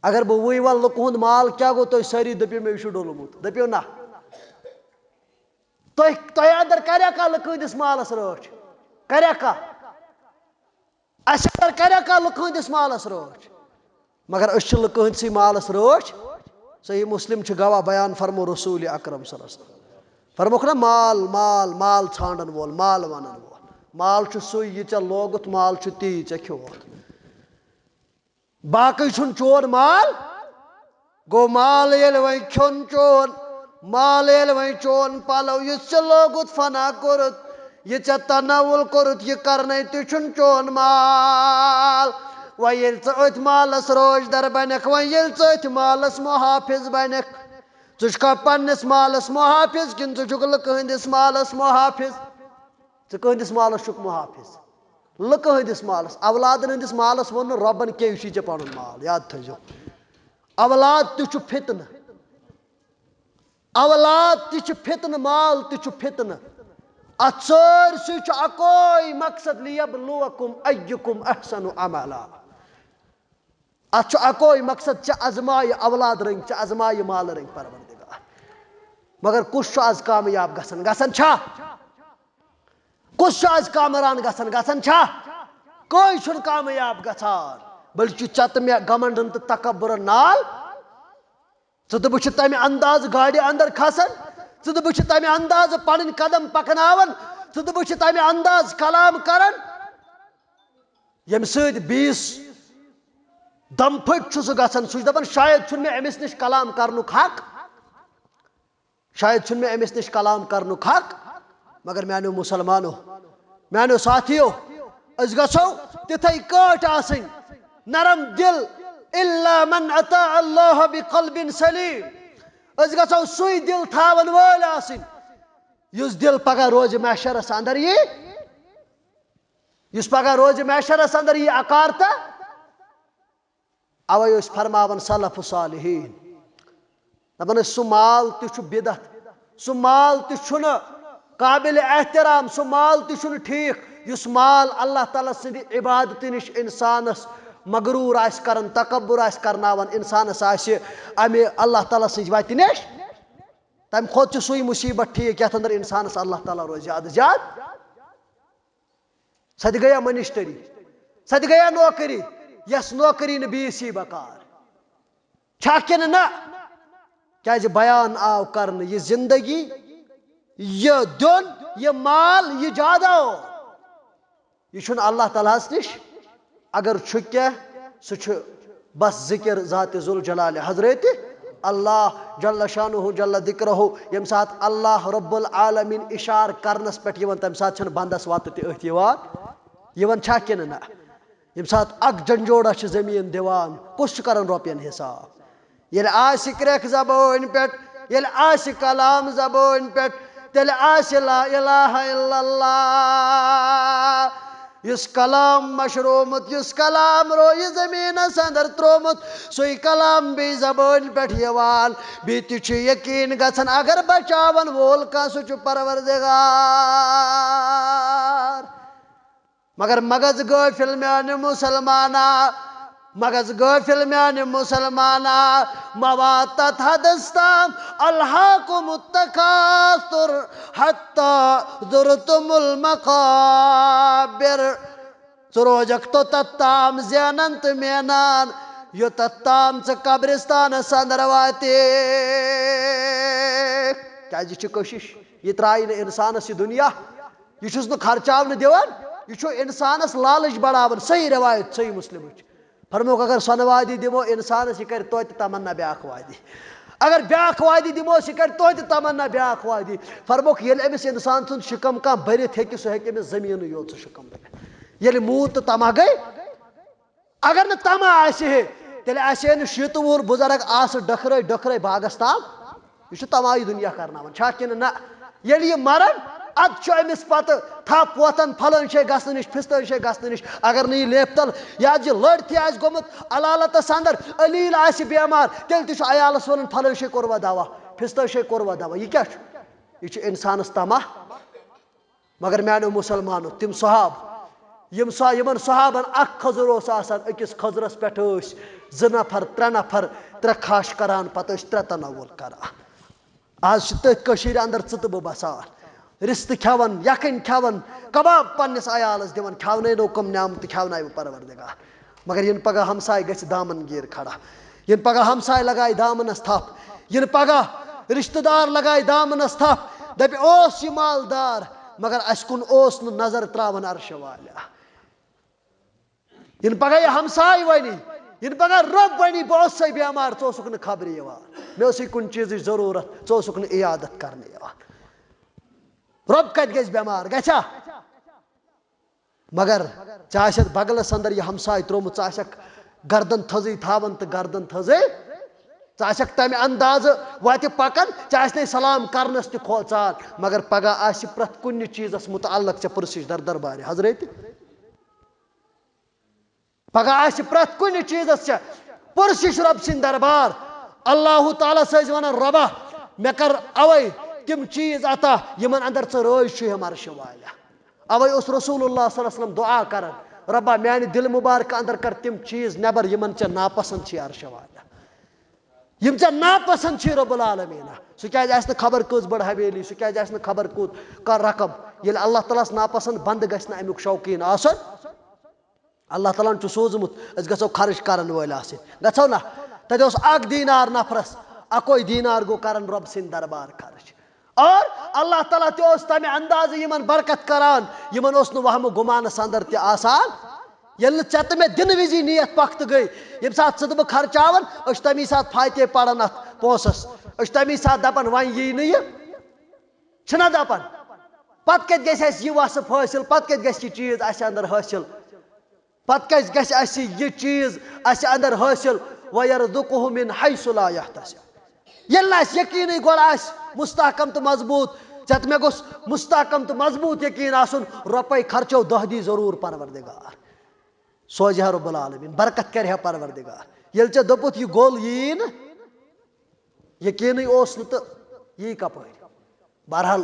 اگر بہٕ وٕنۍ وَنہٕ، لُکہٕ ہُنٛد مال کیٛاہ گوٚو، تُہۍ سٲری دٔپِو، مےٚ یہِ چھُ ڈوٚلمُت۔ دٔپِو نہ۔ تۄہہِ، تۄہہِ اندر کریٛا کانٛہہ لُکہٕ ہٕنٛدِس مالس رٲچھ؟ کریٛا کانٛہہ؟ اَسہِ اگر کریٛا کانٛہہ لُکہٕ ہٕنٛدِس مالس رٲچھ؟ مگر أسۍ چھِ لُکہٕ ہٕنٛدسٕے مالس رٲچھ۔ صحیح مسلم چھُ گواہ، بیان فرمو رسول اکرم صلی اللہ علیہ وسلم۔ فرموکھ نا، مال، مال، مال ژھانڈن وول، مال ونن وول۔ مال چھُ سُے، یہِ ژےٚ لوگُتھ، مال چھُ تی، یہِ ژےٚ کھیوٚوُتھ۔ باقٕے چھُنہٕ چون مال۔ گوٚو، مال ییٚلہِ وۄنۍ کھیوٚن چون، مال ییٚلہِ وۄنۍ چون پلو، یُس ژےٚ لوگُتھ فنا کوٚرُتھ، یہِ ژےٚ تناول کوٚرُتھ، یہِ کرنے تہِ چھُنہٕ چون مال۔ وۄنۍ ییٚلہِ ژٕ أتھۍ مالس روزدر بنکھ، وۄنۍ ییٚلہِ ژٕ أتھۍ مالس محافظ بنکھ، ژٕ چھُکھا پننِس مالس محافظ کِنہٕ ژٕ چھُکھ لُکہٕ ہٕنٛدِس مالس محافظ؟ ژٕ کٕہٕنٛدِس مالس چھُکھ محافظ؟ لُکہٕ ہٕنٛدِس مالس، اولادن ہٕنٛدِس مالس ووٚن نہٕ رۄبن کینٛہہ، یہِ چھُے ژےٚ پنُن مال، یاد تھٲیزیو۔ اولاد تہِ چھُ فتنہٕ، اولاد تہِ چھُ فتنہٕ، مال تہِ چھُ فتنہٕ۔ اتھ سٲرسٕے چھُ اکوے مقصد، لیبلوکم ایکم احسن عملا۔ اتھ چھُ اکوے مقصد، ژےٚ ازمایہِ اولاد رٔنگۍ، ژےٚ ازمایہِ مال رٔنگۍ پروردگار۔ مگر کُس چھُ از کامیاب گژھان؟ گژھان چھا؟ کُس چھُ از کامران گژھان؟ گژھان چھا؟ کٕہٕنۍ چھُنہٕ کامیاب گژھان۔ بلکہِ ژےٚ تہٕ مےٚ گمنڈن تہٕ تکبرن نال۔ ژٕ تہٕ بہٕ چھِ تمہِ اندازٕ گاڑِ اندر کھسان، ژٕ تہٕ بہٕ چھِ تمہِ اندازٕ پنٕنۍ قدم پکناوان، ژٕ تہٕ بہٕ چھِ تمہِ اندازٕ کلام کران، ییٚمہِ سۭتۍ بیٚیِس دم پھٔٹۍ چھُ سُہ گژھان۔ سُہ چھُ دپان، شاید چھُنہٕ مےٚ أمِس نِش کلام کرنُک حق، شاید چھُنہٕ مےٚ أمِس نِش کلام کرنُک حق۔ مگر میانیو مسلمانو، میانیو ساتھیو، أسۍ گژھو تِتھے کٲٹھۍ آسٕنۍ نرم دل، الا من اطاع اللہ بقلب سلیم۔ أسۍ گژھو سُے دل تھاون وٲلۍ آسٕنۍ، یُس دل پگاہ روزِ محشرس اندر یی، یُس پگاہ روزِ محشرس اندر یی اکارتہ۔ اوے ٲسۍ فرماوان سلف صالحین، دپان ٲسۍ، سُہ مال تہِ چھُ بدعت، سُہ مال تہِ چھُنہٕ قابل احترام، سُہ مال تہِ چھُنہٕ ٹھیٖک، یُس مال اللہ تعالیٰ سٕنٛدِ عبادتہٕ نِش انسانس مغروٗر آسہِ کران، تکبر آسہِ کرناوان، انسانس آسہِ امہِ اللہ تعالیٰ سٕنٛزِ وتہِ نِش۔ تمہِ کھۄتہٕ چھُ سُے مصیبت ٹھیٖک، یتھ اندر انسانس اللہ تعالیٰ روزِ زیادٕ زیادٕ۔ سۄ تہِ گٔیا منسٹری، سۄ تہِ گٔیا نوکری، یۄس نوکری نہٕ بیٚیِس یی بکار۔ چھا کِنہٕ نہ؟ کیازِ بیان آو کرنہٕ، یہِ زندگی، یہِ دیُن، یہِ مال، یہِ جادو، یہِ چھُنہٕ اللہ تعالیٰ ہس نِش۔ اگر چھُ کینٛہہ، سُہ چھُ بس ذکر ذات ذوالجلال حضرت اللہ جل شانہ جل ذکرہ۔ ییٚمہِ ساتہٕ اللہ رب العالمین اشارٕ کرنس پٮ۪ٹھ یِوان، تمہِ ساتہٕ چھنہٕ بندس وتہٕ تہِ أتھۍ یِوان۔ یِوان چھا کِنہٕ نہ؟ ییٚمہِ ساتہٕ اکھ جنجوڑا چھِ زٔمیٖن دِوان، کُس چھُ کران رۄپین حساب؟ ییٚلہِ آسہِ کرٛٮ۪کھ زبٲنۍ پٮ۪ٹھ، ییٚلہِ آسہِ کلام زبٲنۍ پٮ۪ٹھ، تیٚلہِ آسہِ لا الہ الا اللہ۔ یُس کلام مشرومُت، یُس کلام رویہِ زٔمیٖنس اندر ترومُت، سُے کلام بیٚیہِ زبٲنۍ پٮ۪ٹھ یِوان، بیٚیہِ تہِ چھُ یقیٖن گژھان، اگر بچاون وول کانٛہہ، سُہ چھُ پروردگار۔ مگر مغز غٲفل میانہِ مسلمانا، مغز غٲفل میانہِ مسلمانا، مہ وات تتھ حدس تام، الہاکم التکاثر حتی زرتم المقابر۔ ژٕ روزکھ توٚتتھ تام زینان تہٕ مینان، یوٚتتھ تام ژٕ قبرستانس اندر واتہِ۔ کیازِ یہِ چھِ کوٗشش، یہِ ترٛایہِ نہٕ انسانس یہِ دُنیا۔ یہِ چھُس نہٕ خرچاونہٕ دِوان، یہِ چھُ اِنسانَس لالٕچ بڑاوان۔ صحیح روایت، صحیح مسلمٕچ۔ فرمووُکھ، اگر سۄنہٕ وادی دِمو اِنسانَس، یہِ کَرِ توتہِ تمنا بیٛاکھ وادی۔ اگر بیٛاکھ وادی دِموس، یہِ کَرِ توتہِ تمنا بیٛاکھ وادی۔ فرمووُکھ، ییٚلہِ أمِس اِنسان سُنٛد شِکم کانٛہہ بٔرِتھ ہیٚکہِ، سُہ ہیٚکہِ أمِس زٔمیٖنٕے یوت سُہ شِکم بٔرِتھ۔ ییٚلہِ موٗد تہٕ تماہ گٔے، اگر نہٕ تماہ آسہِ ہے، تیٚلہِ آسہِ ہے نہٕ شیٖتہٕ وُہُر بُزرگ آسہٕ ڈٔکھرٲے ڈٔکھرٲے باغس تام۔ یہِ چھُ تماہ یہِ دُنیا کرناوان، چھا کِنہٕ نہ؟ ییٚلہِ یہِ مرن، ادٕ چھُ أمِس پتہٕ تھپھ وۄتھان فلٲنۍ جایہِ گژھنہٕ نِش، فستٲنۍ جایہِ گژھنہٕ نِش۔ اگر نہٕ یہِ لیپہِ تل یا زِ لٔڑ تہِ آسہِ گوٚمُت علالتس اندر، علیل آسہِ بیمار، تیٚلہِ تہِ چھُ عیالس ونان، فلٲنۍ جایہِ کوٚروا دوا، فستٲنۍ جایہِ کوٚروا دوا۔ یہِ کیٛاہ چھُ؟ یہِ چھُ انسانس تماہ۔ مگر میانیو مسلمانو، تِم صحاب، یِم صا-، یِمن صحابن اکھ کھٔزٕر اوس آسان، أکِس کھٔزرس پٮ۪ٹھ ٲسۍ زٕ نفر، ترٛےٚ نفر، ترٛےٚ کھاش کران، پتہٕ ٲسۍ ترٛےٚ تناول کران۔ آز چھِ تٔتھۍ کٔشیٖرِ اندر ژٕ تہٕ بہٕ بسان، رِستہٕ کھٮ۪وان، یکھٕنۍ کھٮ۪وان، کباب پننِس عیالس دِوان، کھٮ۪ونٲے نو کم نعمتہٕ کھٮ۪وناے بہٕ پروردگار۔ مگر یِنہٕ پگاہ ہمساے گژھِ دامن گیٖر کھڑا، یِنہٕ پگاہ ہمساے لگایہِ دامنس تھپھ، یِنہٕ پگاہ رشتہٕ دار لگایہِ دامنس تھپھ، دپہِ اوس یہِ مالدار، مگر اسہِ کُن اوس نہٕ نظر تراوان عرشہِ والیا۔ یِنہٕ پگاہ یہِ ہمساے ونہِ، یِنہٕ پگاہ رۄب ونہِ، بہٕ اوسے بٮ۪مار، ژٕ اوسُکھ نہٕ خبرِ یِوان، مےٚ ٲسٕے کُنہِ چیٖزٕچ ضروٗرت، ژٕ اوسُکھ نہٕ عیادت کرنہِ یِوان۔ رۄب کتہِ گژھِ بٮ۪مار؟ گژھیا؟ مگر ژےٚ آسٮ۪تھ بغلس اندر یہِ ہمساے تروومُت، ژٕ آسٮ۪کھ گردن تھٔزٕے تھاوان تہٕ گردن تھٔزٕے، ژٕ آسٮ۪کھ تمہِ اندازٕ وتہِ پکان، ژےٚ آسہِ نے سلام کرنس تہِ کھوژان، مگر پگاہ آسہِ پرٛٮ۪تھ کُنہِ چیٖزس متعلق ژےٚ پرسِش در دربارِ حضرت۔ پگاہ آسہِ پرٛٮ۪تھ کُنہِ چیٖزس چھےٚ پُرسِش رۄب سٕنٛدۍ دربار۔ اللہ تعالیٰ سۭتۍ ونان، رۄبا، مےٚ کر اوے تِم چیٖز عطا یِمن اندر ژٕ رٲضۍ چھُ ہٮ۪م عرشہِ والیا۔ اوے اوس رسول اللہ صلی اللہ علیہ وسلم دعا کران، رۄبا، میانہِ دِلہٕ مُبارکہٕ اندر کر تِم چیٖز نٮ۪بر یِمن ژےٚ ناپسند چھِ عرشہِ والیا۔ یِم ژےٚ ناپسند چھِ رب العالمیٖنہ۔ سُہ کیازِ آسہِ نہٕ خبر کٔژ بٔڑ حویلی، سُہ کیازِ آسہِ نہٕ خبر کوٗت کانٛہہ رقم۔ ییٚلہِ اللہ تعالیٰ ہس ناپسند بندٕ گژھِ نہٕ امیُک شوقیٖن آسُن، اللہ تعالیٰ ہن چھُ سوٗزمُت، أسۍ گژھو خرٕچ کرن وٲلۍ آسٕنۍ۔ گژھو نہ؟ تتہِ اوس اکھ دینار نفرس، اکوے دینار گوٚو کرن رۄب سٕنٛدِ دربار خرٕچ۔ اور اللہ تعالیٰ تہِ اوس تمہِ اندازٕ یِمن برکت کران، یِمن اوس نہٕ وہمہٕ گُمانس اندر تہِ آسان۔ ییٚلہِ نہٕ ژےٚ تہٕ مےٚ دِنہٕ وِزی نیت پۄختہٕ گٔے، ییٚمہِ ساتہٕ ژٕ تہٕ بہٕ خرچاوان، أسۍ چھِ تمی ساتہٕ فاتحے پران اتھ پونٛسس، أسۍ چھِ تمی ساتہٕ دپان، وۄنۍ یی نہٕ یہِ، چھِنہ دپان؟ پتہٕ کتہِ گژھِ اسہِ یہِ وصف حٲصِل؟ پتہٕ کتہِ گژھِ یہِ چیٖز اسہِ اندر حٲصِل؟ پتہٕ کتہِ گژھِ اسہِ یہِ چیٖز اسہِ اندر حٲصِل؟ وَيَرْزُقْهُ مِنْ حَيْثُ لَا يَحْتَسِبُ۔ ییٚلہِ نہٕ اسہِ یقیٖنٕے گۄڈٕ آسہِ مستحکم تہٕ مضبوٗط، ژےٚ تہٕ مےٚ گوٚژھ مستحکم تہٕ مضبوٗط یقیٖن آسُن، رۄپے خرچو دہ دی ضروٗر پروردگار۔ سوزِ ہا رب العالمین، برکت کرِ ہا پروردگار۔ ییٚلہِ ژےٚ دوٚپُتھ یہِ گوٚل یی نہٕ، یقیٖنٕے اوس نہٕ تہٕ یی کپٲرۍ؟ بہرحال،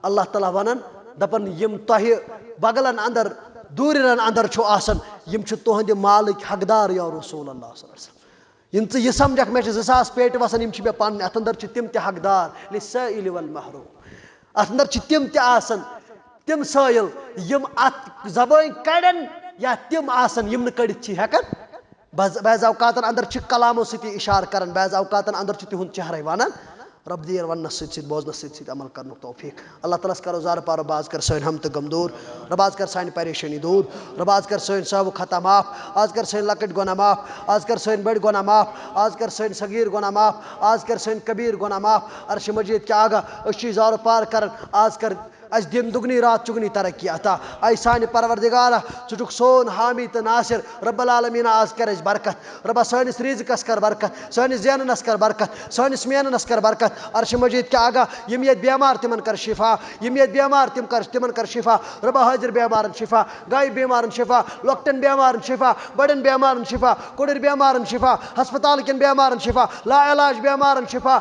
اللہ تعالیٰ ونان، دپان، یِم تۄہہِ بغلن اندر، دوٗرِرن اندر چھُو آسان، یِم چھِ تُہنٛدِ مالٕکۍ حقدار، یا رسول اللہ صلی اللہ علیہ وسلم۔ یِم ژٕ یہِ سمجھکھ، مےٚ چھِ زٕ ساس پیٹہِ وسان، یِم چھِ مےٚ پننہِ، اتھ اندر چھِ تِم تہِ حقدار، لِلسٲیِل والمحروم۔ اتھ اندر چھِ تِم تہِ آسان، تِم سٲیِل، یِم اتھ زبٲنۍ کڑن، یا تِم آسن، یِم نہٕ کٔڑِتھ چھِ ہٮ۪کان۔ بعض، بعض اوقاتن اندر چھِ کلامو سۭتی اشارٕ کران، بعض اوقاتن اندر چھُ تِہُنٛد چہرے ونان۔ رب دِیِن وننس سۭتۍ سۭتۍ، بوزنس سۭتۍ سۭتۍ عمل کرنُک توفیق۔ اللہ تعالیٰ ہس کرو زارٕ پارٕ، رب آز کر سٲنۍ ہم تہٕ غم دوٗر، رب آز کر سانہِ پریشٲنی دوٗر، رب آز کر سٲنۍ سٲوٕ خطا معاف، آز کر سٲنۍ لۄکٕٹۍ گۄناہ معاف، آز کر سٲنۍ بٔڑۍ گۄناہ معاف، آز کر سٲنۍ صغیٖر گۄناہ معاف، آز کر سٲنۍ کبیٖر گۄناہ معاف۔ عرشِ مجیٖد کہِ آگاہ، أسۍ چھِ زارٕ پار کران، آز کر اسہِ دِن دُگنی رات چُگنی ترقی عطا۔ اے سانہِ پروردگارا، ژٕ چھُکھ سون حامی تہٕ ناصر۔ رب العالمین، آز کر اسہِ برکت۔ ربا، سٲنِس رزقس کر برکت، سٲنِس زیننس کر برکت، سٲنِس میننس کر برکت۔ عرشِ مجیٖد کہِ آگاہ، یِم ییٚتہِ بیمار، تِمن کر شفا، یِم ییٚتہِ بیمار، تِم کر، تِمن کر شفا۔ ربا، حٲضِر بیمارن شفا، غایب بیمارن شفا، لۄکٹٮ۪ن بیمارن شفا، بڑٮ۪ن بیمارن شفا، کُڑٕرۍ بیمارن شفا، ہسپتال کٮ۪ن بیمارن شفا، لا علاج بیمارن شفا۔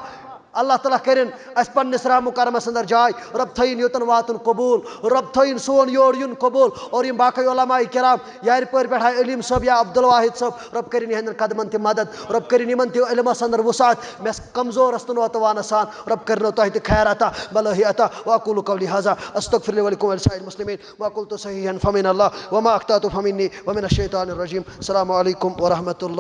اللہ تعالیٰ کٔرِن اسہِ پننِس رحم و کرمس اندر جاے۔ رب، تھٲیِن یوٚتن واتُن قبول۔ رب، تھٲیِن سون یور یُن قبول۔ اور یِم باقٕے علماء کرام، یارِ پٲرۍ پٮ۪ٹھ آے علیم صٲب یا عبدالواحد صٲب، رب، کٔرِن یِہنٛدٮ۪ن قدمن تہِ مدد۔ رب، کٔرِن یِمن تہِ علمس اندر وسعت۔ مےٚ کمزورس تہٕ نوتہٕ وانس سان، رب، کٔرِنو تۄہہِ تہِ خیر عطا، بھلٲہی عطا۔ واقول قولی هذا، استغفر لي ولكم ولسائر المسلمين، ما قلت صحيحا فمن الله، وما اخطأت فمني ومن الشيطان الرجيم۔ السلام عليكم ورحمة الله۔